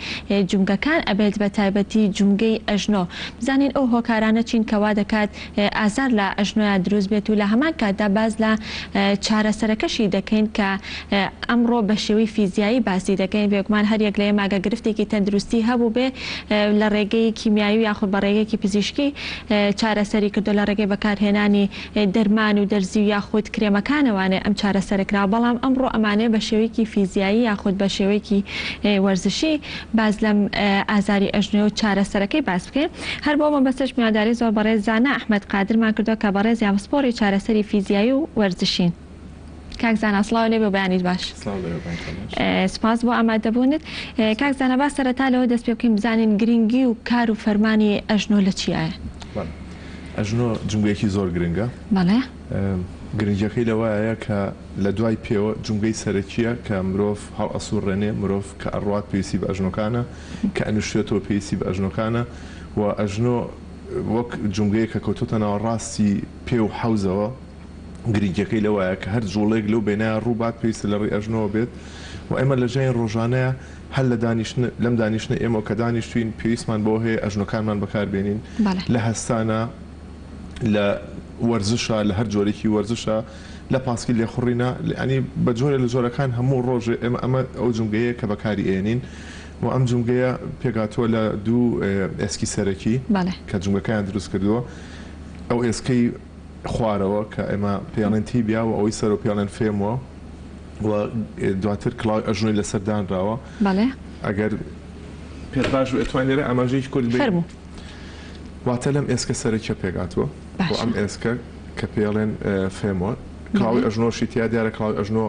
جومگەکان ئەبێت بە تایبەتی جومگەی ئەژنۆ بزانین ئەو هۆکارانە چین کە وا دەکات ئازار لە ئەژنۆیا دروست بێت و لە هەمان کاتدا باس لە چارەسەرەکەشی دەکەین کە ئەمڕۆ بە شێوەی فیزیایی باسی دەکەین، بێگومان هەر یەک لە ئێمە گەر گرفتێکی تەندروستی هەبووبێ لە ڕێگەی کیمیایی و یاخود بە ڕێگەیەکی پزیشکی چارەسەری کردووە لە ڕێگەی بەکارهێنانی دەرمان و دەرزی و یاخود کرێمەکانەوانێ ئەم چارەسەرە کراوە، بەڵام ئەمڕۆ ئەمانەوێ بە شێوەیەکی فیزیایی یاخود بە شێوەیەکی وەرزشی باس لەم ئازاری ئەژنۆ و چارەسەرەکەی باس بکەین. هەر بۆ مەبەستەش میوانداری زۆر بەڕێز زانا ئەحمەد قادرمان کردووە کە بەڕێزیان پسپۆڕی چارەسەری فیزیایی و وەرزشین. کاک زانا سڵاو لێبێ و بەیانیت باش. سڵاو لێبێ بەیانتان باش. سوپاس بۆ ئامادەبوونت. کاک زانا با سەرەتا لەوە دەست پێ بکەین بزانین گرنگی و کار و فەرمانی ئەژنۆ لە چیایە؟ بەڵێ. ئەژنۆ جومگەیەکی زۆر گرنگە. بەڵێ. گرنگیەکەی لەوەیە کە لە دوای پێوە جومگەی سەرەکیە کە مرۆڤ هەڵئەسوڕێنێ، مرۆڤ کە ئەڕوات پێویستی بە ئەژنۆکانە، کە ئەنوشتێتەوە پێویستی بە ئەژنۆکانە و ئەژنۆ وەک جومگەیەک کە کەوتۆتە ناوەڕاستی پێ و حەوزەوە گرنگیەکەی لەوایە کە هەر جوڵەیەک لەو بینایە ڕووبات پێویستە لە ڕێی ئەژنۆوە بێت و ئێمە لە ژیانی ڕۆژانەیا هەر لە دانیشتن لەم دانیشتنە ئێمەوە کە دانیشتوین پێویستمان بەوە هەیە ئەژنۆکانمان بەکاربێنین لە هەستانا لە وەرزشا لە هەر جۆرێکی وەرزشا لە پاسکیل لێخوڕینا یانی بە جۆرێ لە جۆرەکان هەموو ڕۆژێ ئێمە ئەمە ئەو جومگەیە کە بەکاری ئێنین و ئەم جومگەیە پێکهاتووە لە دوو ئێسکی سەرەکی کە جومگەکەیان دروست کردووە ئەو ئێسکەی خوارەوە کە ئێمە پێڵێن تیبیا و ئەوەی سەرەوە پێڵێن فێموە و دواتر کڵاوی ئەژنۆی لەسەر دانراوە. بەڵێ. ئەگەر پێت باش بێت ئەتوانین لێرە ئاماژەیەکی کورت بەین. فەرموو. واتە لەم ئێسکە سەرەکیە پێکهاتووە و باشە. ئەم ئێسکە کە پێڵێن فێمۆر کڵاوی بەڵێ. ئەژنۆشی تیا دیارە کڵاوی ئەژنۆ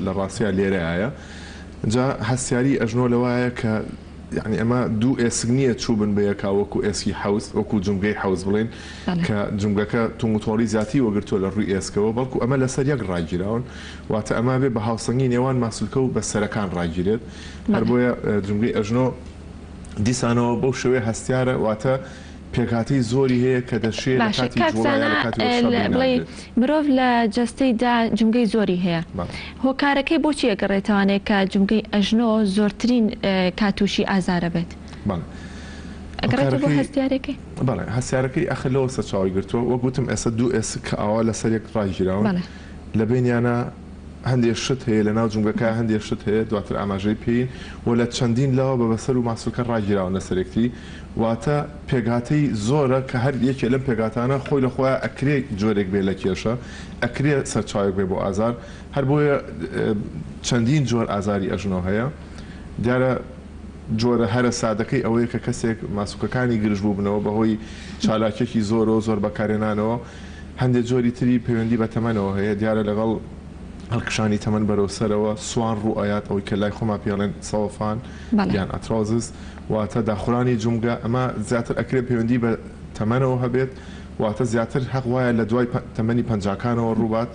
لە ڕاستیا لێرەیایە جا هەستیاری ئەژنۆ لەوایە کە یانی ئەمە دوو ئێسک نییە چووبن بە یەکا وەکو ئێسکی حەوز وەکو جومگەی حەوز بڵێین بەڵێ. کە جومگەکە توموتۆڵی زیاتری وەگرتووە لە ڕووی ئێسکەوە بەڵکو ئەمە لەسەر یەک ڕاگیراون واتە ئەمە بێ بە هاوسەنگی نێوان ماسولکە و بەستەرەکان ڕاگیرێت هەر بەڵێ. بۆیە جومگەی ئەژنۆ دیسانەوە بەو شێوەیە هەستیارە واتە پێکهاتەی زۆری هەیە کە دەشێ لە باشە کاتی کاک جوڵە یا زانا لە کاتی وەرزشا برینار بڵێی بێت. مرۆڤ لە جەستەیدا جومگەی زۆری هەیە بەڵێ. هۆکارەکەی بۆچی ئەگەڕێتەوانێ کە جومگەی ئەژنۆ زۆرترین کات تووشی ئازارە بێت؟ بەڵێ. ئەگەڕێتەوە بۆ هۆکارەکەی هەستیارەکەی؟ بەڵێ هەستیارەکەی ئەخر لەوە سەرچاوەی گرتووە وەک وتم ئێستا دوو ئێسک کە ئاوا لەسەر یەک ڕاگیراون بەڵێ. لە بەینیانا هەندێ شت هەیە لە ناو جومگەکە هەندێ شت هەیە دواتر ئاماژەی پێین و لە چەندین لاوە بە بەسەر و ماسولکە ڕاگیراون لەسەر یەکتری واتە پێکهاتەی زۆرە کە هەر یەکێ لەم پێکهاتانە خۆی لە خۆیا ئەکرێ جۆرێک بێ لە کێشە ئەکرێ سەرچاوێک بێ بۆ ئازار هەر بۆیە چەندین جۆر ئازاری ئەژنۆ هەیە دیارە جۆرە هەرە سادەکەی ئەوەیە کە کەسێک ماسولکەکانی گرژ بووبنەوە بەهۆی چالاکیەکی زۆرەوە زۆر بەکارهێنانەوە هەندێ جۆری تری پەیوەندی بە تەمەنەوە هەیە، دیارە لەگەڵ هەڵکشانی تەمەن بەرەو سەرەوە سوان ڕوو ئەیات ئەوەی کە لای خۆمان پێی ئەڵێن سەوەفان یان ئەترۆزس واتە داخورانی جومگە ئەمە زیاتر ئەکرێ پەیوەندی بە تەمەنەوە هەبێت واتە زیاتر هەق وایە لە دوای تەمەنی پەنجاکانەوە ڕووبات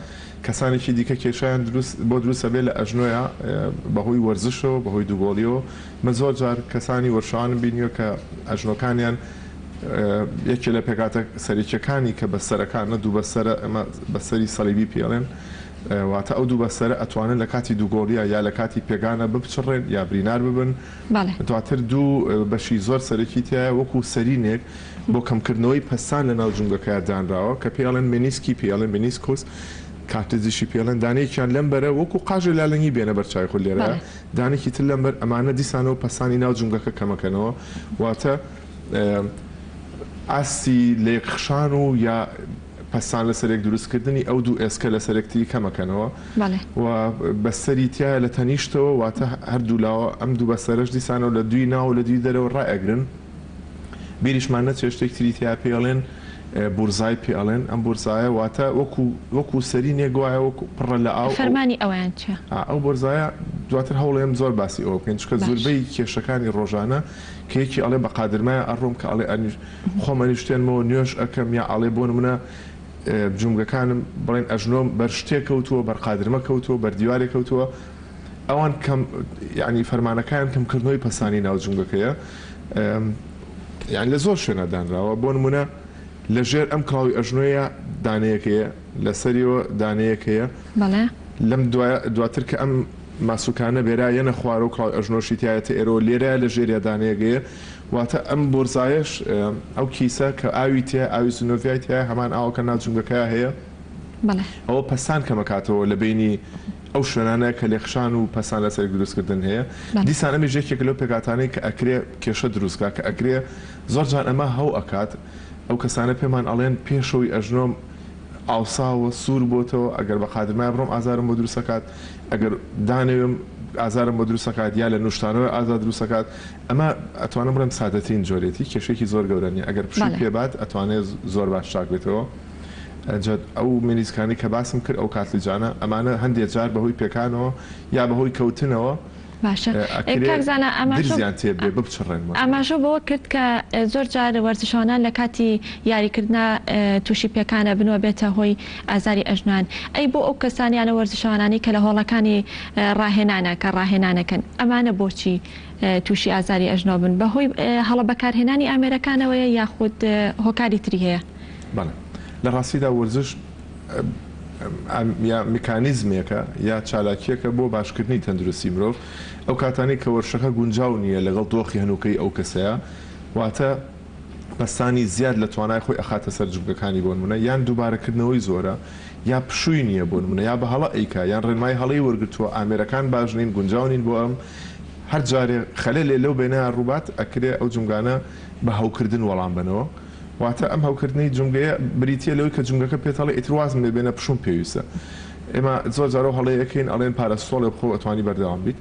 کەسانێکی دیکە کێشەیان دروست بۆ دروست ئەبێ لە ئەژنۆیا بەهۆی وەرزشەوە بەهۆی دووگۆڵیەوە من زۆر جار کەسانی وەرشەوانم بینیوە کە ئەژنۆکانیان یەکێ لە پێکهاتە سەرەکیەکانی کە بەستەرەکانە دوو بەستەرە ئێمە بەستەری سەلیبی پێ ئەڵێن واتە ئەو دوو بەستەرە ئەتوانن لە کاتی دووگۆڵیە یا لە کاتی پێگانە بپچڕێن یا برینار ببن بەڵێ. دواتر دوو بەشی زۆر سەرەکی تیایە وەکو سەرینێک بۆ کەمکردنەوەی پەستان لە ناو جومگەکەیا دانراوە کە پێی ئەڵێن مێنیسکی پێی ئەڵێن مێنیسکۆس کارتزیشی پێ ئەڵێن دانەیەکیان لەم بەرە وەکو قاژێ لالەنگی بێنە بەر چاوی خۆت لێرەیا بەڵێ. دانێکی تر لەم بەر ئەمانە دیسانەوە پەستانی ناو جومگەکە کەمەکەنەوە واتە ئاستی لەیەکخشان و یا پەستان لەسەر یەک دروستکردنی ئەو دوو ئێسکە لەسەر یەکتری کەمەکەنەوە و بەستەری تیایە لە تەنیشتەوە واتە هەردوو لاوە ئەم دوو بەستەرەش دیسانەوە لە دووی ناو و لە دووی دەرەوە ڕائەگرن. بیریشمان نەچێت شتێک تری تیا پێی ئەڵێن بورزای پێ ئەڵێن ئەم بورزایە واتە وەکو وەکو سەرینێک وایە وەکو پڕە لە ئاو ئەو فەرمانی ئەویان چیە؟ ئا ئەو بۆرزایە دواتر هەوڵێم زۆر باسی ئەوە بکەین چونکە باش. زوربەی کێشەکانی ڕۆژانە کە یەکی ئەڵێ بە قادرمایە ئەڕۆم کە ئەڵێ ئەنیش خۆم ئەنیشتێنمەوە نوێژ ئەکەم یا ئەڵێ بۆ نمونە جومگەکانم بڵێن ئەژنۆم بەر شتێ کەوتووە بەر قادرمە کەوتووە بەر دیوارێ کەوتووە. ئەوان کەم یانی فەرمانەکەیان کەمکردنەوەی پەستانی ناو جومگەکەیە یانی لە زۆر شوێنا دانراوە بۆ نمونە لە ژێر ئەم کڵاوی ئەژنۆیە دانەیەک هەیە لە سەریەوە دانەیەک هەیە بەڵێ. لەم دوایە دواتر کە ئەم ماسولکانە بێرا یەنە خوارەوە کڵاوی ئەژنۆشی تیایەتە ئێرەوە لێرەیە لە ژێریا دانەیەک هەیە واتە ئەم بۆرزایەش ئەو کیسە کە ئاوی تیایە ئاوی زنۆڤیای تیایە هەمان ئاوەکە ناو جومگەکەیا هەیە بەڵێ. ئەوە پەستان کەمەکاتەوە لە بەینی ئەو شوێنانە کە لێخشان و پەستان لەسەر یەک دروستکردن هەیە. بەڵێ. دیسان ئەمیش یەکێکە لەو پێکهاتانەی کە ئەکرێ کێشە دروست کا، کە ئەکرێ زۆر جار ئەمە هەو ئەکات، ئەو کەسانە پێمان ئەڵێن پێشەوەی ئەژنۆم ئاوساوە، سوور بۆتەوە، ئەگەر بە قادرمایە بڕۆم ئازارم بۆ دروست ئەکات، ئەگەر دانەوێم ئازارم بۆ دروست ئەکات یا لە نوشتانەوە ئازار دروست ئەکات. ئەمە ئەتوانم بڵێم سادەترین جۆرێتی، کێشەیەکی زۆر گەورە نیە، ئەگەر پشووی بەڵێ. پێ بات ئەتوانێ زۆر باش چاک بێتەوە. ئەنجا ئەو مینیسکانەی کە باسم کرد ئەو کارتلیجانە ئەمانە هەندێ جار بەهۆی پێکانەوە یا بەهۆی کەوتنەوە باشە ئەکرێ کاک زانا ئاماژە درزیان تێ بێ بپچڕێن بۆ نمونە. ئاماژەو بەوە کرد کە زۆر جار وەرزشەوانان لە کاتی یاریکردنا توشی پێکان ئەبن و ئەبێتە هۆی ئازاری ئەژنۆیان ئەی بۆ ئەو کەسان یانە وەرزشەوانانەی کە لە هۆڵەکانی ڕاهێنانە کە ڕاهێنانەکەن ئەمانە بۆچی توشی ئازاری ئەژنۆ بن بەهۆی هەڵە بەکارهێنانی ئامێرەکانەوەیە یاخود هۆکاری تری هەیە؟ بەڵێ لە ڕاستیدا وەرزش یا میکانیزمێکە یا چالاکییەکە بۆ باشکردنی تەندروستی مرۆڤ، ئەو کاتانەی کە وەرزشەکە گونجاو نییە لەگەڵ دۆخی هەنووکەی ئەو کەسەیا، واتە پەستانی زیاد لە توانای خۆی ئەخاتە سەر جومگەکانی بۆنمونە یان دووبارەکردنەوەی زۆرە یا پشووی نییە بۆنمونە یا بە هەڵە ئەیکا یان ڕێنمایی هەڵەی وەرگرتووە ئامێرەکان باش نین گونجاو نین بۆ ئەم هەر جارێ خەلەلێ لەو بەینەیا ڕووبات ئەکرێ ئەو جومگانە بە هەوکردن وەڵام بەنەوە. واتە ئەم هەوکردنەی جومگەیە بریتییە لەوەی کە جومگەکە پێت ئەڵێ ئیتر وازم لێ بێنە پشووم پێویستە. ئێمە زۆر جار ئەو هەڵەیە ئەکەین ئەڵێن پاراسیتۆڵێ بخۆ ئەتوانی بەردەوام بیت.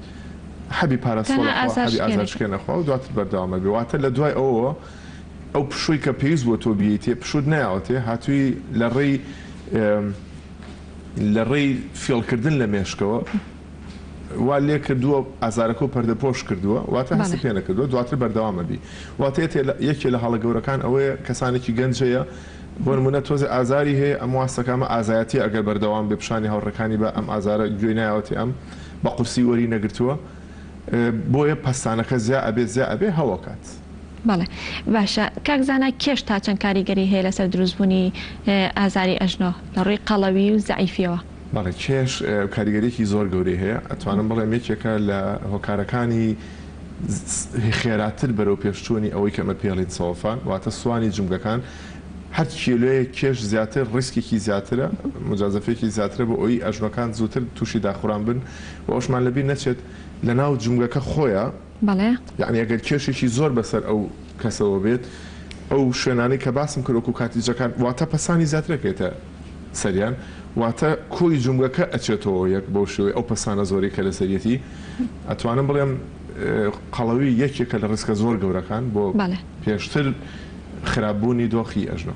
حەبی پاراسیتۆڵ تەنها ئەخوا، حەبی ئازارشکێنێکە. ئازارشکێن ئەخوا و دواتر بەردەوام ئەبێ. واتە لە دوای ئەوەوە ئەو پشووی کە پێویست بووە تۆ بیەیتێ پشووت نەیاوەتێ هاتووی لە ڕێی لە ڕێی فێڵکردن لە مێشکەوە وا لێکردووە ئازارەکەو پەردەپۆش کردووە واتە هەستی بەڵێ. پێ نەکردووە دواتر بەردەوام ئەبی واتە یەتێ لە یەکێ لە هەڵە گەورەکان ئەوەیە کەسانێکی گەنج هەیە بۆ نمونە تۆزێ ئازاری هەیە ئەم واستەکە ئەمە ئازایەتیە ئەگەر بەردەوام بێ پیشانی هاوڕێکانی با ئەم ئازارە گوێی نایەوەتێ ئەم بە قورسی وەری نەگرتووە بۆیە پەستانەکە زیا ئەبێ زیا ئەبێ هەوەکات. بەڵێ باشە کاک زانا کێش تا چەند کاریگەری هەیە لەسەر دروستبوونی ئازاری ئەژنۆ لە ڕووی قەڵەوی و زەعیفیەوە؟ بەڵێ کێش کاریگەریەکی زۆر گەورەی هەیە، ئەتوانم بڵێم یەکێکە لە هۆکارەکانی خێراتر بەرەو پێشچوونی ئەوەی کە ئەمە پێی ئەڵێین سەوەفان واتە سوانی جومگەکان، هەر کیلۆیەک کێش زیاتر ڕیسکێکی زیاترە، موجازەفەیەکی زیاترە بۆ ئەوەی ئەژنۆکان زووتر تووشی داخوران بن و ئەوەشمان لەبیر نەچێت لەناو جومگەکە خۆیا بەڵێ. یەعنی ئەگەر کێشێکی زۆر بەسەر ئەو کەسەوە بێت ئەو شوێنانەی کە باسم کرد وەکو کاتیجەکان واتە پەستانی زیاتر ئەکەوێتە سەریان واتە کۆی جومگەکە ئەچێتەوە یەک بەو شێوەی ئەو پەستانە زۆرەی کە لەسەریەتی ئەتوانم بڵێم قەڵەوی یەکێکە لە ڕیسکە زۆر گەورەکان بۆ بەڵێ. پێشتر خراپبوونی دۆخی ئەژنۆ.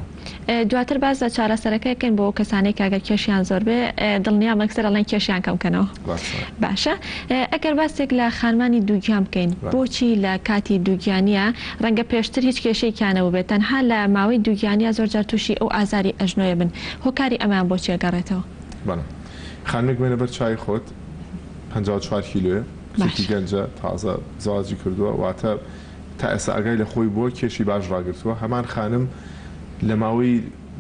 دواتر باس لە چارەسەرەکە ئەکەین بۆ ئەو کەسانەی کە ئەگەر کێشیان زۆر بێ دڵنیام ئەکسەر ئەڵێن کێشیان کەم کەنەوە. باشە. باشە ئەگەر باسێک لە خانمانی دووگیان بکەین بەڵێ. بۆچی لە کاتی دووگیانیا ڕەنگە پێشتر هیچ کێشەیەکیان نەبووبێت تەنها لە ماوەی دووگیانیا زۆر جار تووشی ئەو ئازاری ئەژنۆیە بن هۆکاری ئەمەیان بۆچی ئەگەڕێتەوە؟ بەڵێ. خانمێک بێنە بەر چاوی خۆت 54 کیلۆیە کچێکی باشە. گەنجە تازە زەواجی کردووە واتە تا ئێستا ئاگای لە خۆی بووە کێشی باش ڕاگرتووە هەمان خانم لە ماوەی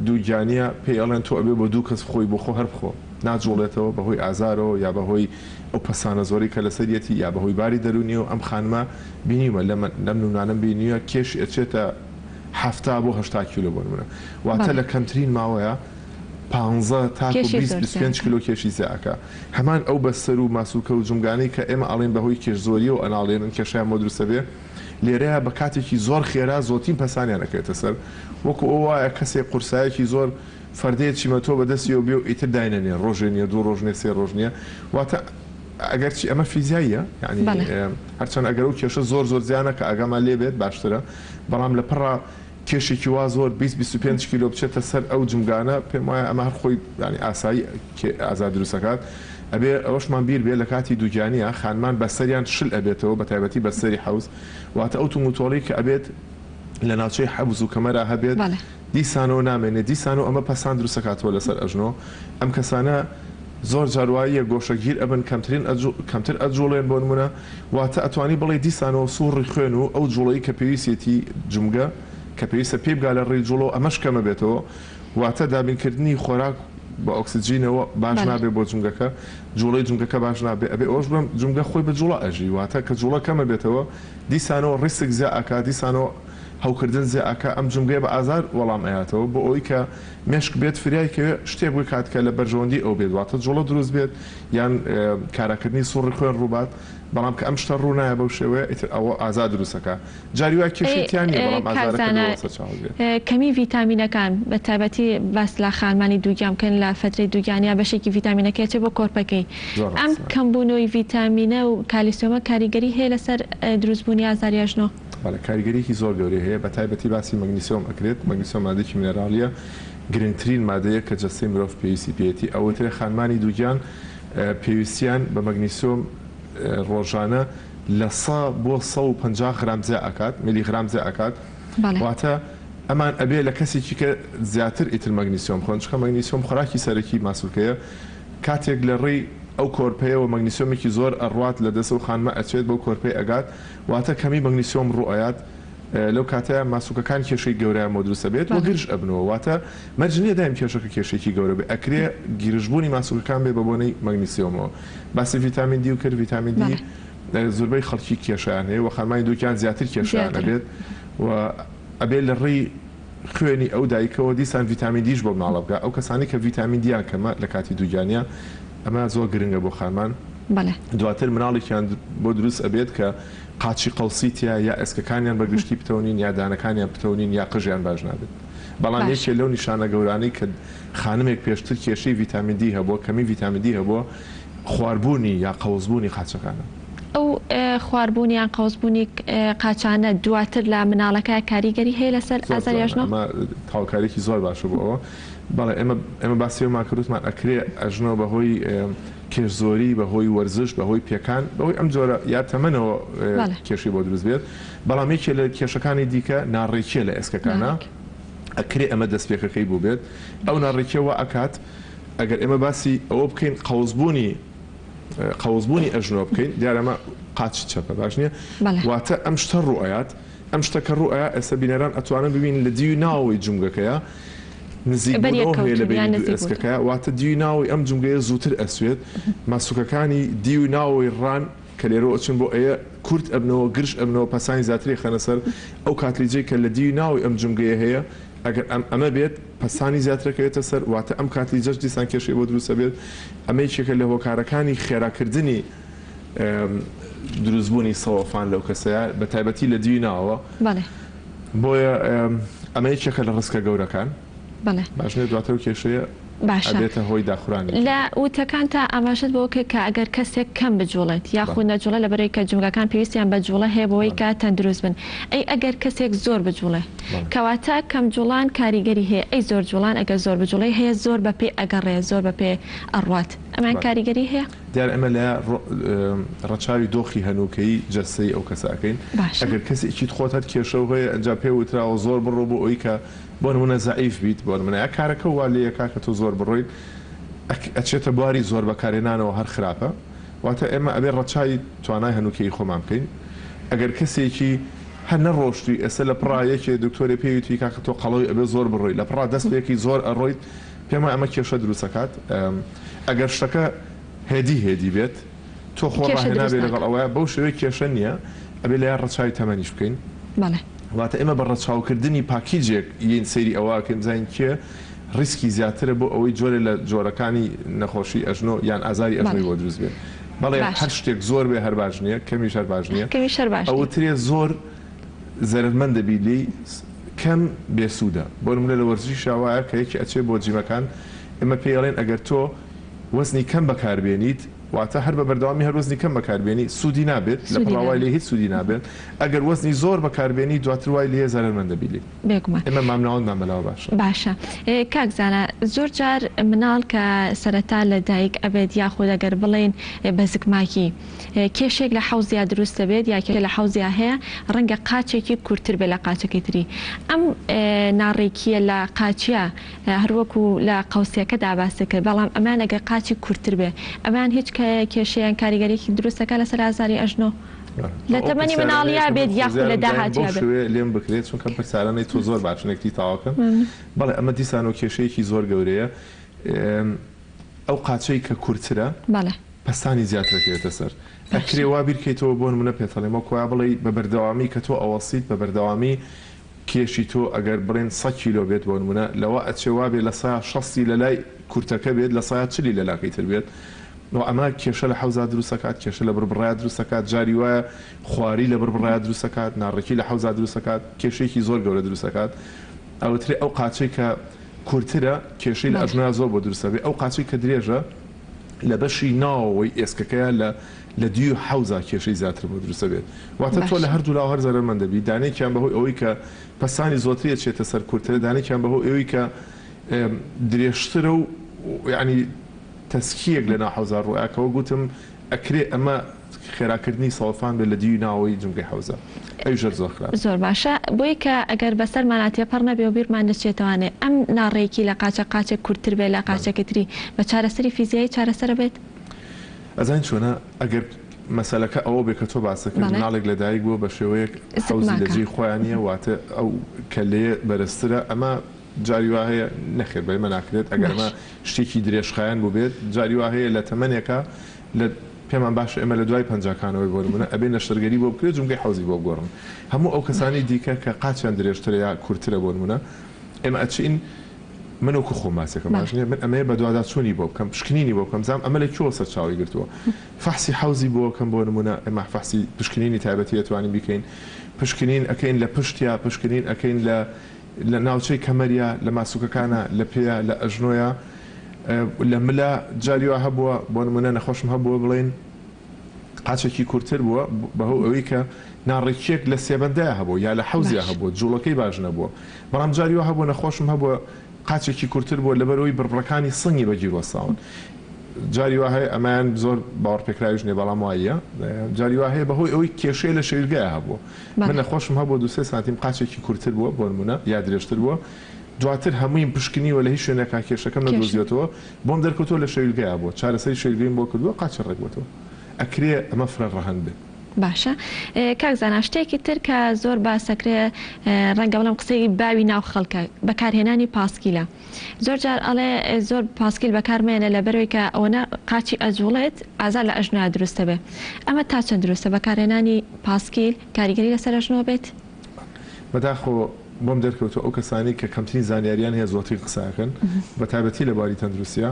دووگیانیە پێی ئەڵێن تۆ ئەبێ بۆ دوو کەس بخۆی بۆ خۆ هەر بخۆ ناجوڵێتەوە بەهۆی ئازارەوە یا بەهۆی ئەو پەستانە زۆرەی کە لەسەریەتی یا بەهۆی باری دەروونیەوە ئەم خانمە بینیومە لەم لەم نمونانەم بینیوە کێشی ئەچێتە 70 بۆ 80 کیلۆ بۆ نمونە واتە بەڵێ. لە کەمترین ماوەیە پانزە تاکو کێشی 20 زۆر 25 زیاد کیلۆ کێشی زیا ئەکا هەمان ئەو بەستەر و ماسولکە و جومگانەی کە ئێمە ئەڵێین بەهۆی کێش زۆریەوە ئەناڵێنن کێشەیان بۆ دروست ئەبێ لێرەیا بە کاتێکی زۆر خێرا زۆتین پەسانیان ئەکەوێتە سەر وەکو ئەوە وایە کەسێک قورسایەکی زۆر فەردەیە چیمەتۆ بە دەستیەوە بێ و ئیتر داینەنێ ڕۆژێ نیە دوو ڕۆژ نیە سێ ڕۆژ نیە واتە ئەگەرچی ئەمە فیزیاییە یانی بەڵێ. هەرچەند ئەگەر ئەو کێشە زۆر زۆر زیا نەکا ئاگامان لێ بێت باشترە بەڵام لە پڕا کێشێکی وا زۆر 20 25 کیلۆ بچێتە سەر ئەو جومگانە پێم وایە ئەمە هەر خۆی یانی ئاسایی ئازار دروست ئەکات ئەبێ ئەوەشمان بیر بێ لە کاتی دووگیانیا خانمان بەستەریان شل ئەبێتەوە بە تایبەتی بەستەری حەوز واتە ئەو توموتۆڵەی کە ئەبێت لە ناوچەی حەوز و کەمەرا هەبێت بەڵێ. دیسانەوە نامێنێت دیسانەوە ئەمە پەستان دروست ئەکاتەوە لەسەر ئەژنۆ ئەم کەسانە. زۆر جار واییە گۆشەگیر ئەبن کەمترین کەمتر ئەجوڵێن بۆ نمونە واتە ئەتوانی بڵێی دیسانەوە سوڕی خوێن و ئەو جوڵەی کە پێویستیەتی جومگە کە پێویستە پێی بگا لە ڕێی جوڵەوە ئەمەش کەمەبێتەوە واتە دابینکردنی خۆراک بە ئۆکسجینەوە باش نابێ بۆ جومگەکە جوڵەی جومگەکە باش نابێ ئەبێ ئەوەش بڵێم جومگە خۆی بە جوڵە ئەژی واتە کە جوڵە کەمەبێتەوە دیسانەوە ڕیسک زیا ئەکا دیسانەوە هەوکردن زیا ئەکا ئەم جومگەیە بە ئازار وەڵام ئەیاتەوە بۆ ئەوەی کە مێشک بێت فریای کەوێ شتێک بکات کە لە بەرژەوەندی ئەو بێت واتە جوڵە دروست بێت یان کاراکردنی سوڕی خوێن ڕووبات بەڵام کە ئەم شتە ڕوو نایە بەو شێوەیە ئیتر ئەوە ئازار دروست ئەکا جاری وایە کێشەی تیا نییە بەڵام کاک ئازارەکە زانا لەوەوە سەرچاوە گرێت. کەمی ڤیتامینەکان بە تایبەتی باس لە خانمانی دووگیان بکەن لە فەترەی دووگیانیا بەشێکی ڤیتامینەکەی ئەچێ بۆ کۆرپەکەی زۆر ئەم ڕاستە. کەمبوونەوەی ڤیتامینە و کالیسیۆمە کاریگەری هەیە لەسەر دروستبوونی ئازاری ئەژنۆ؟ بەڵێ کاریگەریەکی زۆر گەورەی هەیە بەتایبەتی باسی مەگنیسیۆم ئەکرێت، مەگنیسیۆم مادەیەکی منێراڵیە گرنگترین مادەیە کە جەستەی مرۆڤ پێویستی پێیەتی، ئەوترێ خانمانی دووگیان پێویستیان بە مەگنیسیۆم ڕۆژانە لە سە بۆ 150 غرام زیا ئەکات میلی غرام زیا ئەکات واتە ئەمان ئەبێ لە کەسێکی کە زیاتر ئیتر مەگنیسیۆم بخۆن چونکە مەگنیسیۆم خۆراکی سەرەکی ماسولکەیە کاتێک لە ڕێی ئەو کۆرپەیەوە مەگنیسیۆمێکی زۆر ئەڕوات لە دەست ئەو خانمە ئەچێت بەو کۆرپەی ئەگات واتە کەمی مەگنیسیۆم ڕوو ئەیات لەو کاتەیا ماسوکەکان کێشەی گەورەیان بۆ دروست ئەبێت و گرژ ئەبنەوە واتە مەرج نیە دایم کێشەکە کێشەیەکی گەورە بێت ئەکرێ گرژبوونی ماسوکەکان بێ بە بۆنەی مەگنیسیۆمەوە باسی ڤیتامین دی و کرد ڤیتامین دی زۆربەی خەڵکی کێشەیان هەیە و خانمانی دووگیان زیاتر کێشەیان ئەبێت و ئەبێ لە ڕێی خوێنی ئەو دایکەوە دیسان ڤیتامین دیش بۆ مناڵە بگا ئەو کەسانەی کە ڤیتامین دیان کەمە لە کاتی دووگیانیا ئەمە زۆر گرنگە بۆ خانمان دواتر مناڵێکیان بۆ دروست ئەبێت کە قاچی قەوسی تیا یا ئێسکەکانیان بە گشتی پتەو نین یا دانەکانیان پتەو نین یا قژیان باش نابێت بەڵام یەکێ لەو نیشانە گەورانەی کە خانمێک پێشتر کێشەی ڤیتامین دی هەبووە کەمی ڤیتامین دی هەبووە خواربوونی یا قەوسبوونی قاچەکانە. ئەو خواربوون یان قەوسبوونی قاچانە دواتر لە مناڵەکە کاریگەری هەیە لەسەر زۆر ئازاری جوانە ئەژنۆ؟ ئەمە تەواوکاریەکی زۆر باشە بۆ ئەوە بەڵێ ئێمە ئێمە باسی ئەوەمان کرد وتمان ئەکرێ ئەژنۆ بەهۆی کێش زۆری بەهۆی وەرزش بەهۆی پێکان بەهۆی ئەم جۆرە یا تەمەنەوە بەڵێ. کێشەی بۆ دروست بێت بەڵام یەکێ لە کێشەکانی دیکە ناڕێکیە لە ئێسکەکانا ناڕێکی. ئەکرێ ئەمە دەستپێکەکەی بووبێت ئەو باشە. ناڕێکیە وا ئەکات ئەگەر ئێمە باسی ئەوە بکەین قەوزبوونی قەوزبوونی ئەژنۆ بکەین دیارە ئەمە قاچی چەپە باش نییە بەڵێ. واتە ئەم شتە ڕوو ئەیات ئەم شتە کە ڕوو ئەیا ئێستا بینەران ئەتوانن ببینن لە دیوی ناوەوەی جومگەکەیە نزیک بوونەوە هەیە لە بەریەککەوتوون یان بەینی دوو نزیک بووتەوە. ئێسکەکە واتە دیوی ناوەوەی ئەم جومگەیە زووتر ئەسوێت ماسوکەکانی دیوی ناوەوەی ڕان کە لێرەوە ئەچن بۆ ئەیە کورت ئەبنەوە گرژ ئەبنەوە پەستانی زیاتری ئەخەنە سەر ئەو کاتلیجەی کە لە دیوی ناوەوەی ئەم جومگەیە هەیە ئەگەر ئەم ئەمە بێت پەستانی زیاتر ئەکەوێتە سەر واتە ئەم کاتلیجەش دیسان کێشەی بۆ دروست ئەبێت ئەمە یەکێکە لە هۆکارەکانی خێراکردنی دروستبوونی سەوەفان لەو کەسەیە بە تایبەتی لە دیوی ناوەوە بەڵێ. بۆیە ئەمە یەکێکە لە ڕسکە گەورەکان. بەڵێ. باش نیە دواتر ئەو کێشەیە باشە ئەبێتە هۆی داخورانی. لە وتەکانتا ئاماژەت بەوە کرد کە ئەگەر کەسێک کەم بجوڵێت یاخود بەڵێ. نەجوڵێت لەبەرئەوەی کە جومگەکان پێویستیان بە جوڵە هەیە بۆوەی بەڵێ. کە تەندروست بن ئەی ئەگەر کەسێک زۆر بجوڵێ بەڵێ. کەواتە کەم جوڵان کاریگەری هەیە ئەی زۆر جوڵان ئەگەر زۆر بجوڵێی هەیە زۆر بە پێ ئەگەڕێ زۆر بە پێ ئەڕوات ئەمەیان بەڵێ. کاریگەری هەیە؟ دیارە ئێمە لە ڕەچاوی دۆخی هەنووکەیی جەستەیی ئەو کەسە ئەکەین باشە. ئەگەر کەسێکیت خۆت هەر کێشەو هەیە ئەنجا پێ وتراوە زۆر بڕۆ بۆ ئەوی کە بۆ نموونە زەعیف بیت بۆ نموونە یا کارەکە وا لێ ئەکا کە تۆ زۆر بڕۆیت ئەچێتە بواری زۆر بەکارهێنانەوە هەر خراپە واتە ئێمە ئەبێ ڕەچاوی توانای هەنووکەیی خۆمان بکەین ئەگەر کەسێکی هەر نەڕۆشتوی ئێستا لە پڕا یەکێ دکتۆرێ پێی وتوی کاکە تۆ قەڵەوی ئەبێ زۆر بڕۆی لە پڕا دەست پێکەی زۆر ئەڕۆیت پێم وایە ئەمە کێشە دروست ئەکات ئەگەر شتەکە هێدی هێدی بێت تۆ خۆ کێشە دروست ڕاهێنابێ لەگەڵ ناکات. ئەوەیا بەو شێوەیە کێشە نییە ئەبێ لایە ڕەچاوی تەمەنیش بکەین. بەڵێ. واتە ئێمە بە ڕەچاوکردنی پاکیجێک یین سەیری ئەوە ئەکەین بزانین کێ ڕیسکی زیاترە بۆ ئەوەی جۆرێ لە جۆرەکانی نەخۆشی ئەژنۆ یان ئازاری ئەژنۆی بەڵێ. بۆ دروست بێ. بەڵێ باشە. هەر شتێک زۆر بێ هەر باش نییە، کەمیش هەر باش نییە. کەمیش هەر باش نییە. ئەوترێ زۆر زەرەرمەند دەبی لێی، کەم بێ سوودە. بۆ نموونە لە وەرزشیشا وایە کە یەکێ ئەچێ بۆ جیمەکان ئێمە پێی ئەڵێین ئەگەر تۆ وەزنی کەم بەکار بێنیت. واتە هەر بە بەردەوامی هەر وەزنی کەم بەکاربێنی سوودی نابێت، لە سوودی پڕا وای نابێت. لێ هیچ سوودی نابێت، ئەگەر وەزنی زۆر بەکاربێنی دواتر وای لێیە زەرەرمەند دەبی لێی. بێگومان. ئێمە مامناوەندمان بەلاوە باشە. باشە کاک زانا زۆر جار مناڵ کە سەرەتا لە دایک ئەبێت یاخود ئەگەر بڵێین بە زگماکی کێشێک لە حەوزیا دروست دەبێت یا کێشە لە حەوزیا هەیە ڕەنگە قاچێکی کورتتر بێت لە قاچەکەی تری ئەم ناڕێکیە لە قاچیا هەروەکو لە قەوسەکەدا باست کرد بەڵام ئەمان ئەگەر قاچی کورتتر بێ ئەمان هیچ کێشەیان کاریگەریەکی دروست دەکات لەسەر ئازاری ئەژنۆ لە ئەو تەمەنی پرسیارانەیە مناڵیا کە من بێت یاخود لە خۆزیارم دایم بەو داهاتویا بێت. شێوەیە لێم بکرێت چونکە ئەم پرسیارانەی تۆ زۆر باشن یەکتری تەواوکەن مەمنون. بەڵێ ئەمە دیسانەوە کێشەیەکی زۆر گەورەیە ئەو قاچەی کە کورترە بەڵێ. پەستانی زیاتر ئەکەوێتە سەر باشە. ئەکرێ وا بیرکەیتەوە بۆ نمونە پێتەڵێم وەک وایە بڵێی بە بەردەوامی کە تۆ ئەوەستیت بە بەردەوامی کێشی تۆ ئەگەر بڵێن سە کیلۆ بێت بۆ نمونە لەوە ئەچێ وابێ لە سەیا شەستی لە لای کورتەکە بێت لە سەیا چلی لە لاکەی تر بێت و ئەمە کێشە لە حەوزا دروست ئەکات کێشە لە بڕبڕەیا دروست ئەکات جاری وایە خواری لە بڕبڕەیا دروست ئەکات ناڕێکی لە حەوزا دروست ئەکات کێشەیەکی زۆر گەورە دروست ئەکات ئەوترێ ئەو قاچەی کە کورترە کێشەی لە بەڵێ. ئەژنۆیا زۆر بۆ دروست ئەبێ ئەو قاچەی کە درێژە لە بەشی ناوەوەی ئێسکەکەیا لە لە دیوی حەوزا کێشەی زیاتر بۆ دروست ئەبێت واتە تۆ لە باشە. هەردوولاوە هەر زەرەرمەند دەبی دانەیەکیان بەهۆی ئەوەی کە پەستانی زۆتری ئەچێتە سەر کورترە دانەیەکیان بەهۆی ئەوەی کە درێژترە و یانی تەسکییەک لە ناو حەوزا ڕووئەیا کە وەک وتم ئەکرێ ئەمە خێراکردنی سەوەفان بێت لە دیوی ناوەوەی جومگەی حەوزا ئەویش هەر زۆر خراپە. زۆر باشە بۆی کە ئەگەر بەسەرمانا تێپەڕ نەبێ و بیرمان نەچێتەوانێ ئەم ناڕێکی لە قاچە قاچێک کورتتر بێ لە قاچەکەی تری بە چارەسەری فیزیایی چارەسەر ئەبێت؟ ئەزانی چۆنە ئەگەر مەسەلەکە ئەوە بێ کە تۆ باست کرد بەڵێ. مناڵێک لە دایک بووە بە شێوەیەک حەوزی لە زگماکە. جێی خۆیان نییە واتە ئەو کەلێیە بەرزترە ئەمە جاری وا هەیە نەخێر بە ئێمە ناکرێت ئەگەر باش. ئەمە شتێکی درێژخایەن بووبێت جاری وا هەیە لە تەمەنێکا لە پێمان باشە ئێمە لە دوای پەنجاکانەوەی بۆ نموونە ئەبێ نەشتەرگەری بۆ بکرێت جومگەی حەوزی بۆ بگۆڕن هەموو ئەو کەسانەی باش. دیکە کە قاچیان درێژترە یا کورترە بۆ نموونە ئێمە ئەچین من وەکو خۆم باسێکم باش بەڵێ. نییە من ئەمەیە بەدواداچوونی بۆ بکەم پشکنینی بۆ بکەم بزانم ئەمە لە کوێوە سەرچاوەی گرتووە فەحسی حەوزی بۆ کەم بۆ نموونە ئێمە فەحسی پشکنینی تایبەتی ئەتوانین بیکەین پشکنین ئەکەین لە پشتیا پشکنین ئەکەین لە لە ناوچەی کەمەریا، لە ماسوکەکانا، لە پێیا، لە ئەژنۆیا، لە ملا، جاری وا هەبووە، بۆ نموونە نەخۆشم هەبووە بڵێین قاچێکی کورتتر بووە بەهۆی ئەوەی کە ناڕێکییەک لە سێبەندایا هەبووە یا لە حەوزیا باش. هەبووە، جووڵەکەی باش نەبووە. بەڵام جاری وا هەبووە نەخۆشم هەبووە قاچێکی کورتتر بووە لەبەرئەوەی بڕبڕەکانی سنگی بە گیر وەستاون. جاری وا هەیە ئەمەیان زۆر باوەڕپێکراویش نییە بەڵام وایە، جاری وا هەیە بەهۆی ئەوەی کێشەی لە شەویلگەیا هەبووە. من بەڵێ. نەخۆشم هەبووە دوو سێ سانتیم قاچێکی کورتتر بووە بۆ نموونە یا درێژتر بووە دواتر هەموویم پشکنیوە لە هیچ شوێنێکا کێشەکەم کێشە. نەدۆزیوەتەوە بۆم دەرکەوتووە لە شەویلگەیا بووە چارەسەری شەویلگەیم بۆ کردووە قاچی ڕێک بۆتەوە ئەکرێ ئەمە فرە ڕەهەند بێت. باشە کاک زانا شتێکی تر کە زۆر باسەکرێ ڕەنگە بڵێم قسەی باوی ناو خەڵکە بەکارهێنانی پاسکیلە زۆر جار ئەڵێ زۆر پاسکیل بەکار مەیەنە لەبەرئەوەی کە ئەوەنە قاچی ئەجوڵێت ئازار لە ئەژنۆیا دروست ئەبێ ئەمە تا چەند دروستە بەکارهێنانی پاسکیل کاریگەری لەسەر ئەژنۆ بێت؟ بەداخەوە بۆم دەرکەوتوە ئەو کەسانەی کە کەمترین زانیاریان هەیە زۆرترین قسە ئەکەن بەتایبەتی لە بواری تەندروستیا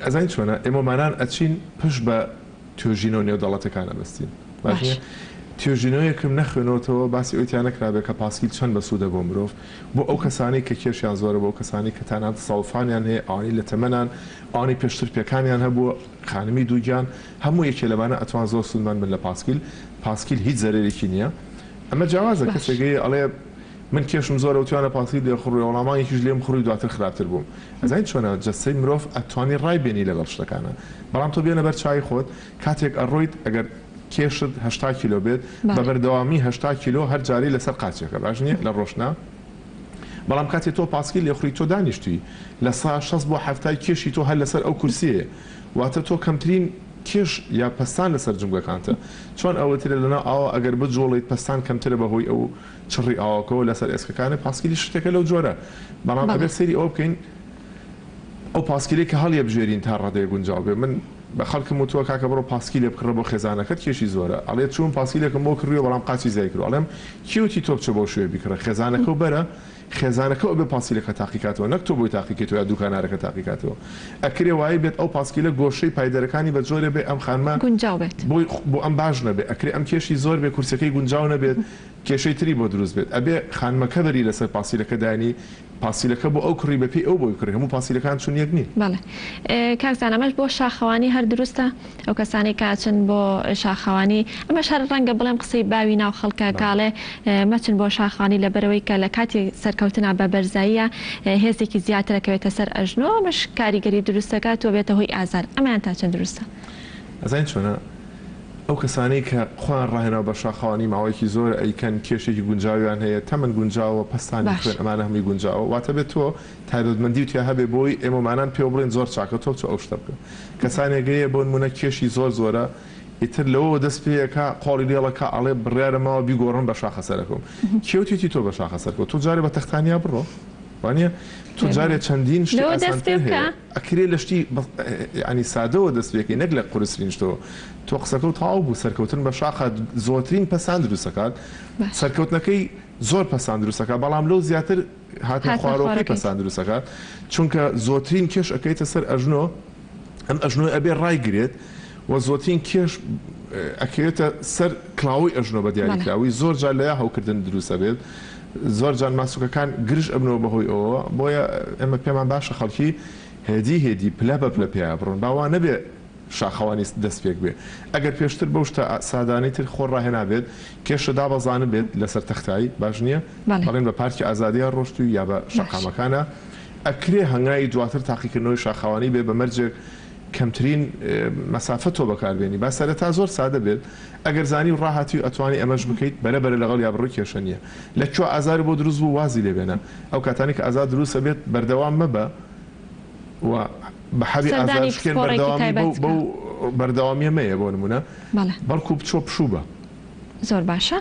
ئەزانی چۆنە ئێمەمانان ئەچین پشت بە توێژینەوە نێودەڵەتەکان ئەبەستین باش باش. نیە؟ توێژینەوەیەکم نەخوێنۆتەوە باسی ئەوەی تیا نەکرابێ کە پاسکیل چەند بەسوودە بۆ مرۆڤ بۆ ئەو کەسانەی کە کێشیان زۆرە بۆ ئەو کەسانەی کە تەنانەت سەوفانیان هەیە ئەوانەی لە تەمەنان ئەوانەی پێشتر پێکانیان هەبووە خانمی دووگیان هەموو یەکێ لەمانە ئەتوان زۆر سوودمەند بن لە پاسکیل پاسکیل هیچ زەرەرێکی نیە ئەمە جیاوازە باش. کەسێک هەیە ئەڵێ من کێشم زۆرە وتویانە پاسکیل لێ خوڕی وەڵا مانگێکیش لێم خوڕی دواتر خراپتر بووم ئەزانی چۆنە جەستەی مرۆڤ ئەتوانی ڕای بێنی لەگەڵ شتەکانا بەڵام تۆ بێنە بەر چاوی خۆت کاتێک ئەڕۆیت ئەگەر کێشت 80 کیلۆ بێت بە بەڵێ. بەردەوامی 80 کیلۆ هەر جارەی لەسەر قاچێکە باش نییە لە ڕۆشتنا بەڵام کاتێ تۆ پاسکیل لێخوڕی تۆ دانیشتوی لە سا 60 بۆ 70 کێشی تۆ هەر لەسەر ئەو کورسیەیە واتە تۆ کەمترین کێش یا پەستان لەسەر جومگەکانتە چۆن ئەوەترێ لەناو ئاوە ئەگەر بجوڵێیت پەستان کەمترە بەهۆی ئەو چڕی ئاوەکەوە لەسەر ئێسکەکانت پاسکیلیش شتێکە لەو جۆرە بەڵام بەڵێ. ئەبێت سەیری ئەوە بکەین ئەو پاسکیلەی کە هەڵیەبژێرین تا ڕادەیەک گونجاو بێ من بە خەڵکم وتووە کاکە بڕۆ پاسکیلێ بکڕە بۆ خێزانەکەت کێشی زۆرە ئەڵێ چووم پاسکیلێکم بۆ کڕیوە بەڵام قاچی زیای کردوە ئەڵێم کێ وتی تۆ بچە بەو شوێ بیکڕە خێزانەکەو بەرە خێزانەکەو ئەبێ پاسکیلەکە تاقیکاتەوە نەک تۆ بۆی تاقیکەیتەوە یا دوکانارەکە تاقیکاتەوە ئەکرێ وای بێت ئەو پاسکیلە گۆشەی پایدەرەکانی بە جۆرێ بێ ئەم خانمە گونجاو بێت. بۆی بۆ ئەم باش نەبێ ئەکرێ ئەم کێشی زۆر بێ کورسیەکەی گونجاو نەبێت کێشەی تری بۆ دروست بێت ئەبێ خانمەکە بەری لەسەر پاسکیلەکە دانی. پاسیلەکە بۆ ئەو کڕی بەپێی ئەو بۆی کڕی هەموو پاسیلەکان چون یەک نین. بەڵێ کاک زانا ئەمەش بۆ شاخەوانی هەر دروستە ئەو کەسانەی کە ئەچن بۆ شاخەوانی ئەمەش هەر ڕەنگە بڵێم قسەی باوی ناو خەڵکە کە ئەڵێ مەچن بۆ شاخەوانی لەبەرئەوەی کە لە کاتی سەرکەوتنا بە بەرزاییە هێزێکی زیاتر ئەکەوێتە سەر ئەژنۆ ئەمەش کاریگەری دروست دەکات و ئەبێتە هۆی ئازار ئەمەیان تا چەند دروستە؟ ئەزانی چۆنە ئەو کەسانەی کە خۆیان ڕاهێناوە بە شاخەوانی ماوەیەکی زۆرە ئەیکەن کێشێکی گونجاویان هەیە تەمەن گونجاوە پەستانی خوێن ئەمانە هەمووی گونجاوە واتە بێ تۆ تایبەتمەندیو تیا هەبێ بۆی ئێمەمانان پێوە بڵێن زۆر چاکە تۆ بچۆ ئەو شتە بکە کەسانێک هەیە بۆ نمونە کێشی زۆر زۆرە ئیتر لەوەوە دەست پێ ئەکا قۆڵی لێڵەکا ئەڵێ بڕیارە ماوە بیگۆڕم بە شاخە سەرەکەوم کێ وتیتی تۆ بە شاخە سەرکەوە تۆ جارێ بە تەختانیا بڕۆ وانیە تۆ جارێ چەندین شتی لەوە دەست پێ ئاسانتر بکە. هەیە ئەکرێ لە شتی یانی سادەوە دەست پێکەی نەک لە قورسترین شتەوە تۆ قسەکەو تەواو بوو سەرکەوتن بە شاخە زۆرترین پەسان دروست ئەکات باش. سەرکەوتنەکەی زۆر پەسان دروست ئەکات بەڵام لەو زیاتر هاتنە هاتنە خوارەوەکەی خوارەکەی. پەسان دروست ئەکات چونکە زۆرترین کێش ئەکەیتە سەر ئەژنۆ ئەم ئەژنۆی ئەبێ ڕایگرێت و زۆرترین کێش ئەکەوێتە سەر کڵاوەی ئەژنۆ بە بەڵێ. دیاریکراوی زۆر جار لەیا هەوکردن دروست ئەبێت زۆر جار ماسولکەکان گرژ ئەبنەوە بەهۆی ئەوەوە بۆیە ئێمە پێمان باشە خەڵکی هێدی هێدی پلە بە پلە پیا بڕۆن با وا نەبێ شاخەوانی دەست پێک بێ ئەگەر پێشتر بەو شتە سادانەی تر خۆ ڕاهێنابێت کێشە دابەزانبێت لەسەر تەختایی باش نییە بەڵێ. بەڵێن بە پارکی ئازادیا ڕۆشتووی یا بە باش. شەقامەکانا ئەکرێ هەنگاوی دواتر تاقیکردنەوەی شاخەوانی بێ بە مەرجێک کەمترین مەسافە تۆ بەکار بێنی با سەرەتا زۆر سادە بێت ئەگەر زانی و ڕاهاتی و ئەتوانی ئەمەش بکەیت بەرە بەرە لەگەڵیا بڕۆی کێشە نیە لە کوێ ئازار بۆ دروست بوو وازی لێ بێنە ئەو کاتانەی کە ئازار دروست ئەبێت بەردەوام مەبە و بە حەبی ئازار سەردانی شکێن پسپۆڕێکی بەردەوامی تایبەت بەو بکە. بەو بەردەوامیە مەیە بۆ نمونە بەڵێ. بەڵکو بچۆ پشوو بە. زۆر باشە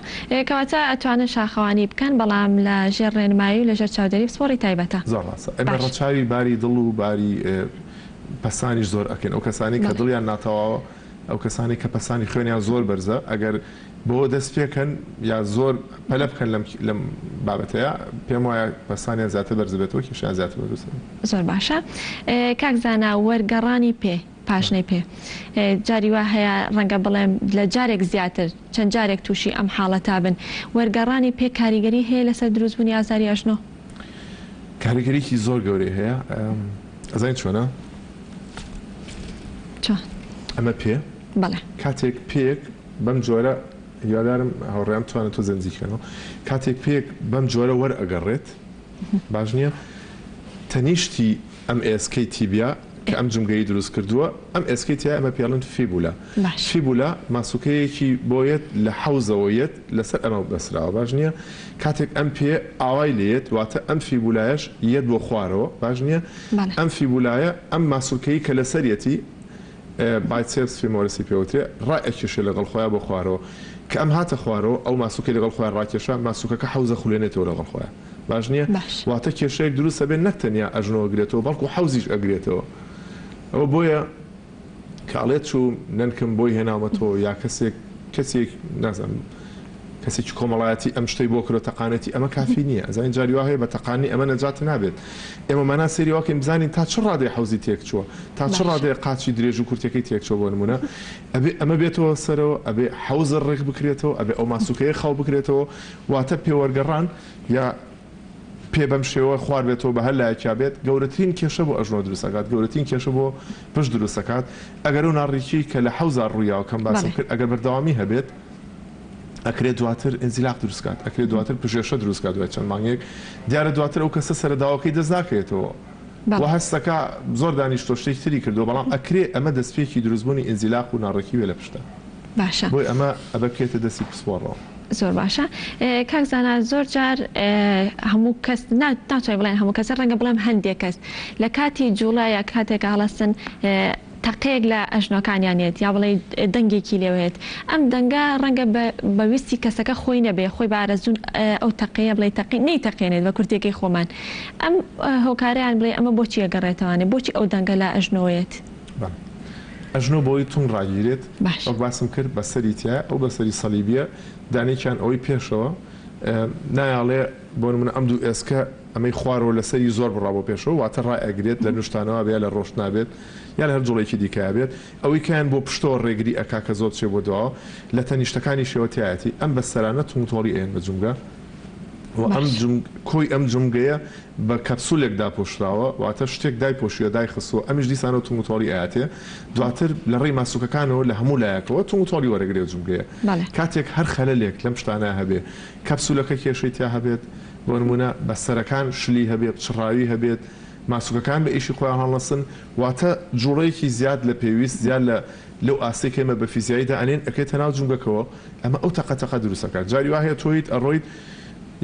کەواتە ئەتوانن شاخەوانی بکەن بەڵام لە ژێر ڕێنمایی و لە ژێر چاودێری پسپۆڕی تایبەتە. زۆر ڕاستە ئێمە باش. ڕەچاوی باری دڵ و باری پەستانیش زۆر ئەکەین ئەو کەسانەی کە بەڵێ. دڵیان ناتەواوە ئەو کەسانەی کە پەستانی خوێنیان زۆر بەرزە ئەگەر بەوە دەست پێکەن یا زۆر پەلە بکەن لەم لەم بابەتەیا پێم وایە پەستانیان زیاتر بەرز دەبێتەوە کێشەیان زیاتر دروست دەبێت. زۆر باشە کاک زانا وەرگەڕانی پێ پاشنەی پێ جاری وا هەیە ڕەنگە بڵێم لە جارێک زیاتر چەند جارێک تووشی ئەم حاڵەتە بن وەرگەڕانی پێ کاریگەری هەیە لەسەر دروستبوونی ئازاری ئەژنۆ؟ کاریگەریی زۆر گەورەی هەیە ئەزانی چۆنە؟ چۆن؟ ئەمە پێ بەڵێ. کاتێک پێیەک بەم جۆرە هیوادارم هاوڕێیان بتوانن تۆزێ نزیک کەنەوە کاتێک پێیەک بەم جۆرە وەرئەگەڕێت باش نییە تەنیشتی ئەم ئێسکەی تیبیا کە ئەم جومگەی دروست کردووە ئەم ئێسکەی تیایە ئەمە پێڵن فیبولا باش. فیبولا ماسوکەیەکی بۆ یەت لە حەوزەوە یەت لەسەر ئەمە بەسراوە باش نییە کاتێک ئەم پێ ئاوای لێیەت واتە ئەم فیبولایەش یەت بۆ خوارەوە باش نییە بەڵێ. ئەم فیبولایە ئەم ماسولکەی کە لەسەریەتی biceps femoris ی پێوترێ ڕائەکێشێ لەگەڵ خۆیا بۆ خوارەوە کە ئەم هاتە خوارەوە ئەو ماسولکەی لەگەڵ خۆیا ڕاکێشا ماسولکەکە حەوزە خولێنێتەوە لەگەڵ خۆیا باش نییە باش. واتە کێشەیەک دروست ئەبێ نەک تەنیا ئەژنۆ ئەگرێتەوە بەڵکو حەوزیش ئەگرێتەوە ئەوە بۆیە کە ئەڵێت چووم نەنکم بۆی هێناومەتەوە یا کەسێک کەسێک نازانم کەسێکی کۆمەڵایەتی ئەم شتەی بۆ کردوە تەقانێتی ئەمە کافی نییە ئەزانین جاری وا هەیە بە تەقانی ئەمە نەجات نابێت ئێمە مانا سەیری وا کەین بزانین تا چ ڕادەیە حەوزی تێک چووە تا چ باشە. ڕادەیە قاچی درێژ و کورتەکەی تێک چووە بۆ نمونە ئەبێ ئەمە بێتەوە سەرەوە ئەبێ حەوزە ڕێک بکرێتەوە ئەبێ ئەو ماسوکەیە خاو بکرێتەوە واتە پێوەرگەڕان یا پێ بەم شێوە خوار بێتەوە بە هەر لایەکیا بێت گەورەترین کێشە بۆ ئەژنۆ دروست ئەکات گەورەترین کێشە بۆ پشت دروست ئەکات ئەگەر ئەو ناڕێکیەی کە لە حەوزا ڕوویاوە کەم باسم بەڵێ. کرد ئەگەر بەردەوامی هەبێت ئەکرێت دواتر ئینزیلاق دروست کات ئەکرێت دواتر پژێشە دروست کات دوای چەند مانگێک دیارە دواتر ئەو کەسە سەرەداوەکەی دەست ناکەوێتەوە و بەڵێ. هەستەکا زۆر دانیشتوە شتێکی تری کردوە بەڵام ئەکرێ ئەمە دەستپێکی دروستبوونی ئینزیلاق و ناڕێکی بێ لە پشتا. باشە. بۆیە ئەمە ئەبێ بکەوێتە دەستی پسپۆڕەوە. زۆر باشە کاک زانا زۆر جار هەموو کەس ناتوانین بڵێن هەموو کەس ڕەنگە بڵێم هەندێک کەس لە کاتی جوڵە یا کاتێک هەڵەستن تەقەیەک لە ئەژنۆکانیان یەت یا بڵێ دەنگێکی لێوەیەت ئەم دەنگە ڕەنگە بە ویستی کەسەکە خۆی نەبێ خۆی بە ئارەزوو ئەو تەقەیە بڵێ تەقی نەیتەقێنێت بە کورتێکەی خۆمان ئەم هۆکارەیان بڵێ ئەمە بۆچی ئەگەڕێتەوانێ بۆچی ئەو دەنگە لە ئەژنۆیەت؟ بەڵێ ئەژنۆ بۆی توند ڕاگیرێت باش. وەک باسم کرد بەسەری تیایە ئەو بەسەری سەلیبیە دانێکیان ئەوەی پێشەوە نایاڵێ بۆ نمونە ئەم دوو ئێسکە ئەمەی خوارەوە لەسەری زۆر بڕا بۆ پێشەوە واتە ڕائەگرێت لە نوشتانەوە بێ یا لە ڕۆشتنا بێت یا لە هەر جوڵەیەکی دیکەیا بێت ئەوەی کەیان بۆ پشتەوە ڕێگری ئەکا کە زۆر بچێ بۆ دواوە لە تەنیشتەکانیشەوە تیایەتی ئەم بەستەرانە توند و تۆڵی ئەیەن بە جومگە. و ئەم جومگ کۆی ئەم جومگەیە بە کەپسولێک داپۆشراوە واتە شتێک دایپۆشیوە دایخستووە ئەمیش دیسانەوە توندوتۆڵی ئەیاتێ دواتر لە ڕێی ماسولکەکانەوە لە هەموو لایەکەوە توندوتۆڵی وەرەگرێ ئەو جومگەیە کاتێک هەر خەلەلێک لەم شتانە هەبێ کەپسولەکە کێشەی تیا هەبێت بۆ نموونە بەستەرەکان شلی هەبێ پچڕاوی هەبێت ماسولکەکان بە ئیشی خۆیان هەڵنەسن واتە جوڵەیەکی زیاد لە پێویست زیاد لە لەو ئاستەی کە ئێمە بە فیزیایی دائەنێین ئەکەێتە ناو جومگەکەوە ئەمە ئەو تەقە تەقە دروست ئەکات جاری وا هەیە تۆیت ئەڕۆیت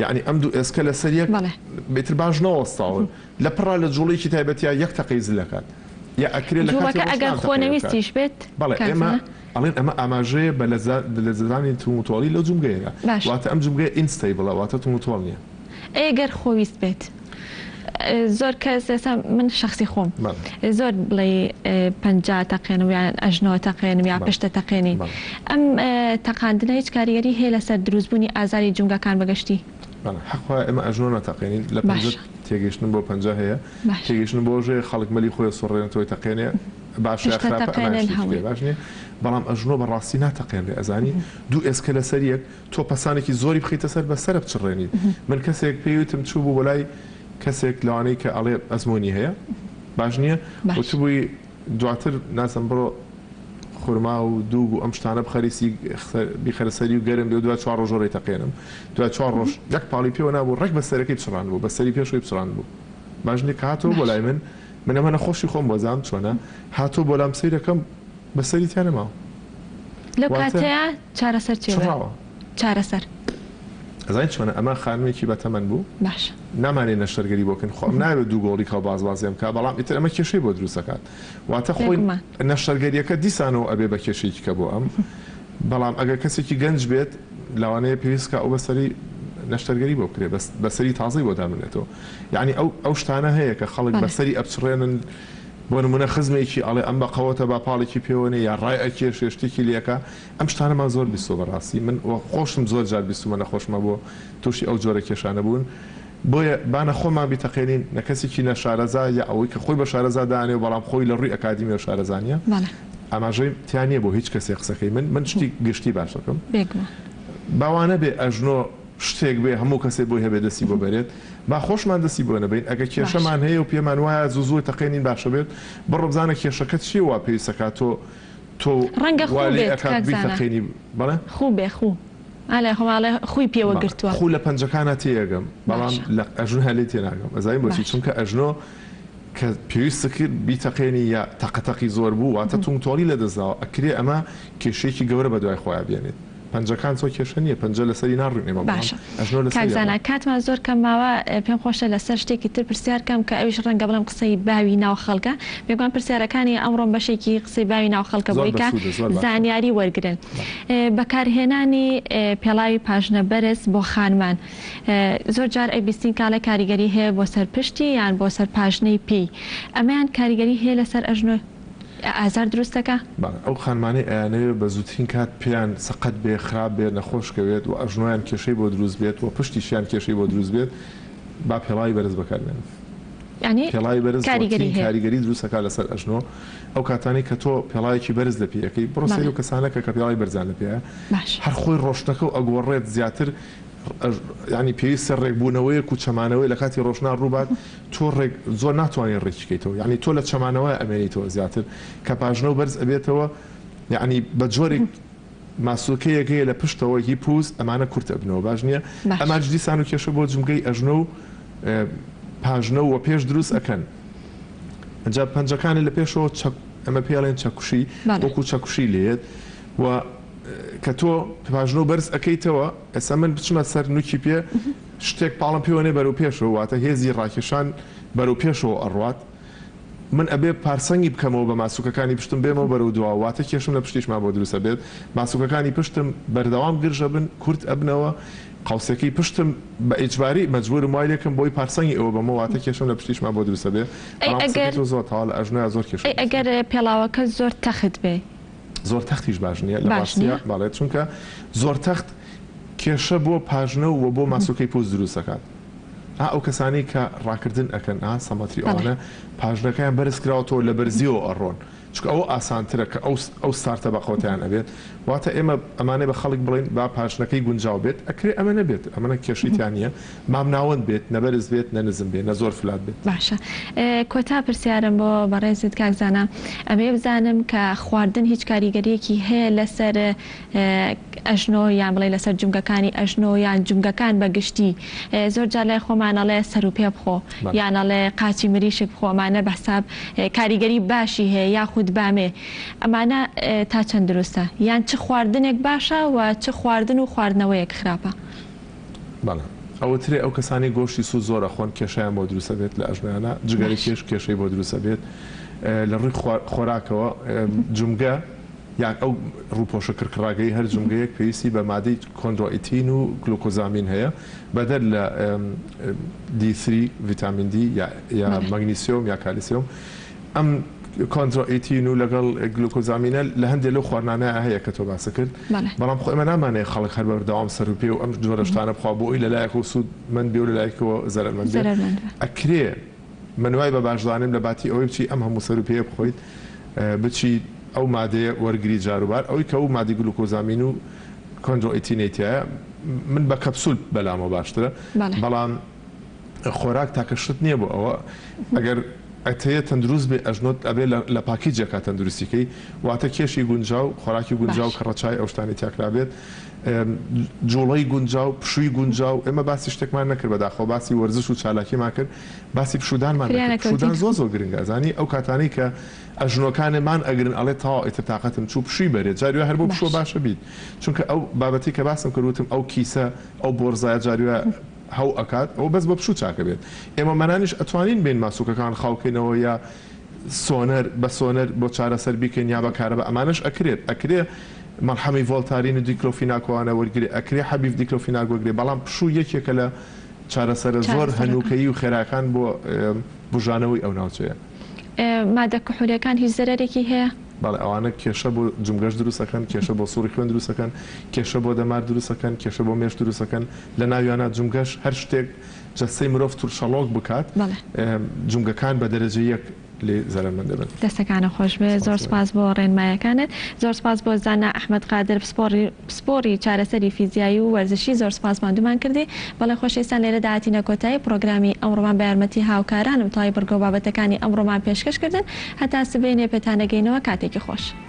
یەعنی ئەم دوو ئێسکە لەسەر یەک بەڵێ. ئیتر باش نەوەستاون لە پڕا لە جوڵەیەکی تایبەتیا یەک تەقەی زل ئەکات یا ئەکرێ لە کاتی جوڵەکە ئەگەر ڕۆشتن تەقەی ئەکات خۆنەویستیش بێت بەڵێ کاک ئێمە زانا؟ ئەڵێن ئەمە ئاماژەیە بە لەدەستدانی توموتۆڵی لەو جومگەیەدا باشە. واتە ئەم جومگەیە unstable ە واتە توموتۆڵ نیە. ئەی گەر خۆویست بێت؟ زۆر کەس ئێستا من شەخسی خۆم زۆر بڵێی پەنجا تەقێنم یان ئەژنۆ تەقێنم یا پشتە تەقێنی ئەم تەقاندنە هیچ کاریگەری هەیە لەسەر دروستبوونی ئازاری جومگەکان بەگشتی؟ بەڵێ حەق وایە ئێمە ئەژنۆ نەتەقێنین لە پەنجە تێگەیشتن بۆ پەنجە هەیە تێگەیشتن بۆ ژێ خەڵک مەلی خۆی سوڕێنێتەوەی تەقێنێ باشە یا خراپە ئەمە شتێکی باش نییە بەڵام ئەژنۆ بەڕاستی ناتەقێنرێ ئەزانی دوو ئێسکە لەسەر یەک تۆ پەسانێکی زۆری بخەیتە سەر بە سەرە بچڕێنیت من کەسێک پێی وتم چوو بوو بۆ لای کەسێک لەوانەی کە ئەڵێ ئەزموونی هەیە باش نییە وتبووی دواتر نازم بڕۆ خورما و دووگ و ئەم شتانە بخەریسی بیخەرە سەری و گەرم بێ و دوای چوار ڕۆژ ڕێی تەقێنم دوای چوار ڕۆژ یەک پاڵی پێوە نابوو ڕێک بە سەرەکەی پچڕاند بوو بە سەری پێشەوەی پچڕاند بوو باش نییە کە هاتەوە بۆ لای من من ئەمە نەخۆشی خۆم بۆ زام چۆنە هاتەوە بۆ لام سەیرەکەم بەسەری تیا نەماوە. لەو کاتەیا چارەسەر چیە؟ چڕاوە. چارەسەر. ئەزانی چۆنە ئەمە خانمێکی بەتەمەن بوو باشە. نامانێ نەشتەرگەری بۆ کەین خۆ ئەم نایەوێت دوو گۆڵی کا و باز بازێ بکا بەڵام ئیتر ئەمە کێشەی بۆ دروست ئەکات واتە خۆی بێگومان. نەشتەرگەریەکە دیسانەوە ئەبێ بە کێشەیەکی کە بۆ ئەم بەڵام ئەگەر کەسێکی گەنج بێت لەوانەیە پێویست کا ئەو بەسەری نەشتەرگەری بۆ بکرێ بەس بەسەری تازەی بۆ دابنرێتەوە یانی ئەو ئەو شتانە هەیە کە خەڵک بەڵێ. بەسەری ئەپچڕێنن بۆ نموونە خزمێکی ئەڵێ ئەم بە قەوەتە با پاڵێکی پێوە نێ یا ڕای ئەکێشێ شتێکی لێ ئەکا ئەم شتانەمان زۆر بیستوە بەڕاستی من وە خۆشم زۆر جار بیستومە نەخۆشمە بۆ توشی ئەو جۆرە کێشانە بوون بۆیە با نە خۆمان بیتەقێنین نە کەسێکی نەشارەزا یا ئەوەی کە خۆی بە شارەزا دانێ و بەڵام خۆی لە ڕووی ئەکادیمیەوە شارەزا نیە بەڵێ. ئاماژەی تیا نیە بۆ هیچ کەسێ قسەکەی من من شتی گشتی باس ئەکەم بێگومان. با وا نەبێ ئەژنۆ شتێک بێ هەموو کەسێ بۆی هەبێ دەستی بۆ بەرێت با خۆشمان دەستی بۆ نەبەین ئەگەر باشە. کێشەمان هەیە و پێمان وایە زوو زوو تەقێنین باشە بێت بڕۆ بزانە کێشەکە چیە وا پێویستە کا تۆ تۆ ڕەنگە وا خوو لێ بێت ئەکات کاک زانا. بیتەقێنی بەڵێ؟ خوو بێ خوو ئا لای خۆمان ئەڵێ خووی پێوە بەڵێ گرتووە. خوو لە پەنجەکانا تێیەگەم بەڵام باشە. لە ئەژنۆیا لێی تێناگەم ئەزانی بۆچی باشە. چونکە ئەژنۆ کە پێویستت کرد بیتەقێنی یا تەقەتەقی زۆر بوو واتە توندوتۆڵی لەدەست داوە ئەکرێ ئەمە کێشەیەکی گەورە بەدوای خۆیا بێنێت. پەنجەکان زۆر کێشە نیە پەنجە لەسەری ناڕوین ئێمە بەڵام باشە ئەژنۆ کاک لەسەری زانا ئەڕوا. کاتمان زۆر کەم ماوە پێم خۆشە لەسەر شتێکی تر پرسیار کەم کە ئەویش ڕەنگە بڵێم قسەی باوی ناو خەڵکە بێگومان پرسیارەکانی ئەمڕۆم بەشێکی قسەی باوی ناو خەڵکە زۆر بۆی کە بەسوودە زۆر باشە. زانیاری وەرگرن بەڵێ. بەکارهێنانی پێڵاوی پاژنە بەرز بۆ خانمان زۆر جار ئەیبیستین کاڵێ کاریگەری هەیە بۆ سەر پشتی یان بۆ سەر پاژنەی پێی ئەمەیان کاریگەری هەیە لەسەر ئەژنۆ؟ ئازار دروست دەکا؟ بەڵێ ئەو خانمانەی ئەیانەوێ بە زووترین کات پێیان سەقەت بێ خراپ بێ نەخۆش کەوێت و ئەژنۆیان کێشەی بۆ دروست بێت و پشتیشیان کێشەی بۆ دروست بێت با پێڵاوی بەرز بەکار بێنن یانی پێڵاوی بەرز کاریگەری زۆرترین هەیە. کاریگەری دروست ئەکا لەسەر ئەژنۆ ئەو کاتانەی کە تۆ پێڵاوێکی بەرز لە پێ ئەکەی بڕۆ سەیری بەڵێ ئەو کەسانە کە کە پێڵاوی بەرزیان لە پێیە باشە. هەر خۆی ڕۆشتنەکە و ئەگۆڕێت زیاتر یانی پێویستە ڕێکبوونەوەیەک و چەمانەوەی لە کاتی ڕۆشتنا ڕووبات تۆ ڕێک زۆر ناتوانی ڕێکی کەیتەوە یانی تۆ لە چەمانەوە ئەمێنیتەوە زیاتر کە پاژنەو بەرز ئەبێتەوە یانی بە جۆرێک ماسولکەیەک هەیە لە پشتەوە هی پوز ئەمانە کورت ئەبنەوە باش نییە باشە. ئەمانش دیسان و کێشە بۆ جومگەی ئەژنۆ و پاژنە و پێش دروست ئەکەن ئەجا پەنجەکانت لە پێشەوە چەک ئەمە پێی ئەڵێن چەکوشی بەڵێ. وەکو چەکوشی لێت و کە تۆ پاژنەو بەرز ئەکەیتەوە ئێستا من بچمە سەر نوکی پێ شتێک پاڵم پێوە نێ بەرەو پێشەوە واتە هێزی ڕاکێشان بەرەو پێشەوە ئەڕوات من ئەبێ پارسەنگی بکەمەوە بە ماسوکەکانی پشتم بێمەوە بەرەو دواوە واتە کێشم لە پشتیشما بۆ دروست ئەبێت ماسوکەکانی پشتم بەردەوام گرژ ئەبن کورت ئەبنەوە قەوسەکەی پشتم بە ئیجباری مەجبورم وای لێکەم بۆی پارسەنگی ئەوە بەمەوە واتە کێشم لە پشتیشما بۆ دروست ئەبێ ئەی بەڵام قسەکەی ئەگەر تۆ زۆر تەواو لە ئەژنۆیا زۆر کێشە ئەی دروست ئەگەر ئەبێ. پێڵاوەکە زۆر تەخت بێ؟ زۆر تەختیش باش نییە لە باش ڕاستیا نییە؟ بەڵێ چونکە زۆر تەخت کێشە بۆ پاژنە و بۆ ماسولکەی پوست دروست ئەکات ئا ئەو کەسانەی کە ڕاکردن ئەکەن ئا سەمەتری بەڵێ. ئەوانە پاژنەکەیان بەرز کراوەتەوە لە بەرزیەوە ئەڕۆن. چونکە ئەوە ئاسانترە کە ئەو ئەو ستارتە بەقوەتەیان ئەبێت واتە ئێمە ئەمانەی بە خەڵک بڵێین با پاشنەکەی گونجاو بێت ئەکرێ ئەمە نەبێت ئەمەنە کێشەی تیا نییە مامناوەند بێت نە بەرز بێت نە نزم بێت نە زۆر flat بێت. باشە کۆتا پرسیارم بۆ بەڕێزت کاک زانا ئەمەوێ بزانم کە خواردن هیچ کاریگەریەکی هەیە لەسەر ئەژنۆ یان بڵێ لەسەر جومگەکانی ئەژنۆ یان جومگەکان بە گشتی زۆر جار لای خۆمان ئەڵێ سەر و پێ بخۆ یان ئەڵێ قاچی مریشک بخۆ ئەمانە بە حساب کاریگەری باشی هەیە یاخود بامێ ئەمانە تا چەند دروستە یان چ خواردنێک باشە و چ خواردن و خواردنەوەیەک خراپە؟ بەڵێ ئەوترێ ئەو کەسانەی گۆشتی سوور زۆر ئەخۆن کێشەیان بۆ دروست ئەبێت لە ئەژنۆیانا جگەرە کێش کێشەی بۆ دروست ئەبێت لە ڕووی خۆراکەوە جومگە یان ئەو ڕووپۆشە کڕکڕاگەی هەر جومگەیەک پێویستی بە مادەی کۆندرۆئیتین و گلوکۆزامین هەیە بەدەر لە دی ثری ڤیتامین دی یا مەگنیسیۆم یا کالیسیۆم ئەم کۆندرۆئیتین و لەگەڵ گلوکۆزامینە لە هەندێک لەو خواردنانە هەیە کە تۆ باست کرد بەڵام خۆ ئێمە نامانەوێت خەڵک هەر بەردەوام سەر و پێ و ئەم جۆرە شتانە بخوا بۆ ئەوی لەلایەکەوە سوودمەند بێ و لەلایەکەوە زەرەرمەند بێ ئەکرێ من وای بە باش زانم لە باتی ئەوەی بچی ئەم هەموو سەر و پێیە بخۆیت بچی ئەو مادەیە وەرگری جاروبار ئەوی کە ئەو مادەی گلوکۆزامین و کۆندرۆئیتینەی تیایە من بە کەپسول بەلامەوە باشترە بەڵام خۆراک تاکە شت نییە بۆ ئەوە ئەگەر ئەتەیە تەندروست بێ ئەژنۆت ئەبێ لە پاکیجێکا تەندروستی کەی واتە کێشی گونجاو خۆراکی گونجاو کە ڕەچای ئەو شتانەی تیا کرابێت جوڵەی گونجاو پشووی گونجاو ئێمە باسی شتێکمان نەکرد بەداخەوە باسی وەرزش و چالاکیمان کرد باسی پشوودانمان نەکرد پشوودان زۆر زۆر گرنگە ئەزانی ئەو کاتانەی کە ئەژنۆکانمان ئەگرن ئەڵێ تەواو ئیتر تاقەتم چوو پشووی بەرێ جاری وایە هەر بۆ پشووە باشە بیت چونکە ئەو بابەتەی کە باسم کرد وتم ئەو کیسە ئەو بۆرزایە جاری وایە هەو ئەکات ئەوە بەس بۆ پشوو چاکە بێت ئێمە مەنانیش ئەتوانین بێین ماسوکەکان خاو کەینەوە یا سۆنەر بە سۆنەر بۆ چارەسەر بیکەین یا بە کارەبا ئەمانەش ئەکرێت ئەکرێ مەڵحەمی ڤۆڵتارین و دیکلۆفیناک وانە وەرگرێ ئەکرێ حەبیف دیکلۆفیناک وەرگرێ بەڵام پشوو یەکێکە لە چارەسەرە زۆر هەنوکەیی و خێراکان بۆ بوژانەوەی ئەو ناوچەیە. مادە کحولیەکان هیچ زەرەرێکی هەیە؟ بەڵێ ئەوانە کێشە بۆ جومگەش دروست ئەکەن، کێشە بۆ سوڕی خوێن دروست ئەکەن، کێشە بۆ دەمار دروست ئەکەن، کێشە بۆ مێشک دروست ئەکەن، لە ناویانا جومگەش هەر شتێک جەستەی مرۆڤ تورشەڵۆک بکات جومگەکان بە دەرەجە یەک لێی زەرەرمەند دەبن. دەستەکانت خۆش بێت زۆر سوپاس بۆ ڕێنمایەکانت زۆر سوپاس بۆ زانا ئەحمەد قادر پسپۆڕی پسپۆڕی چارەسەری فیزیایی و وەرزشی زۆر سوپاس ماندوومان کردی بەڵێ خۆشەویستان لێرەدا هاتینە کۆتایی پڕۆگرامی ئەمڕۆمان بە یارمەتی هاوکارانم تەواوی بڕگە و بابەتەکانی ئەمڕۆمان پێشکەش کردن هەتا سبەینێ پێتانەگەینەوە کاتێکی خۆش.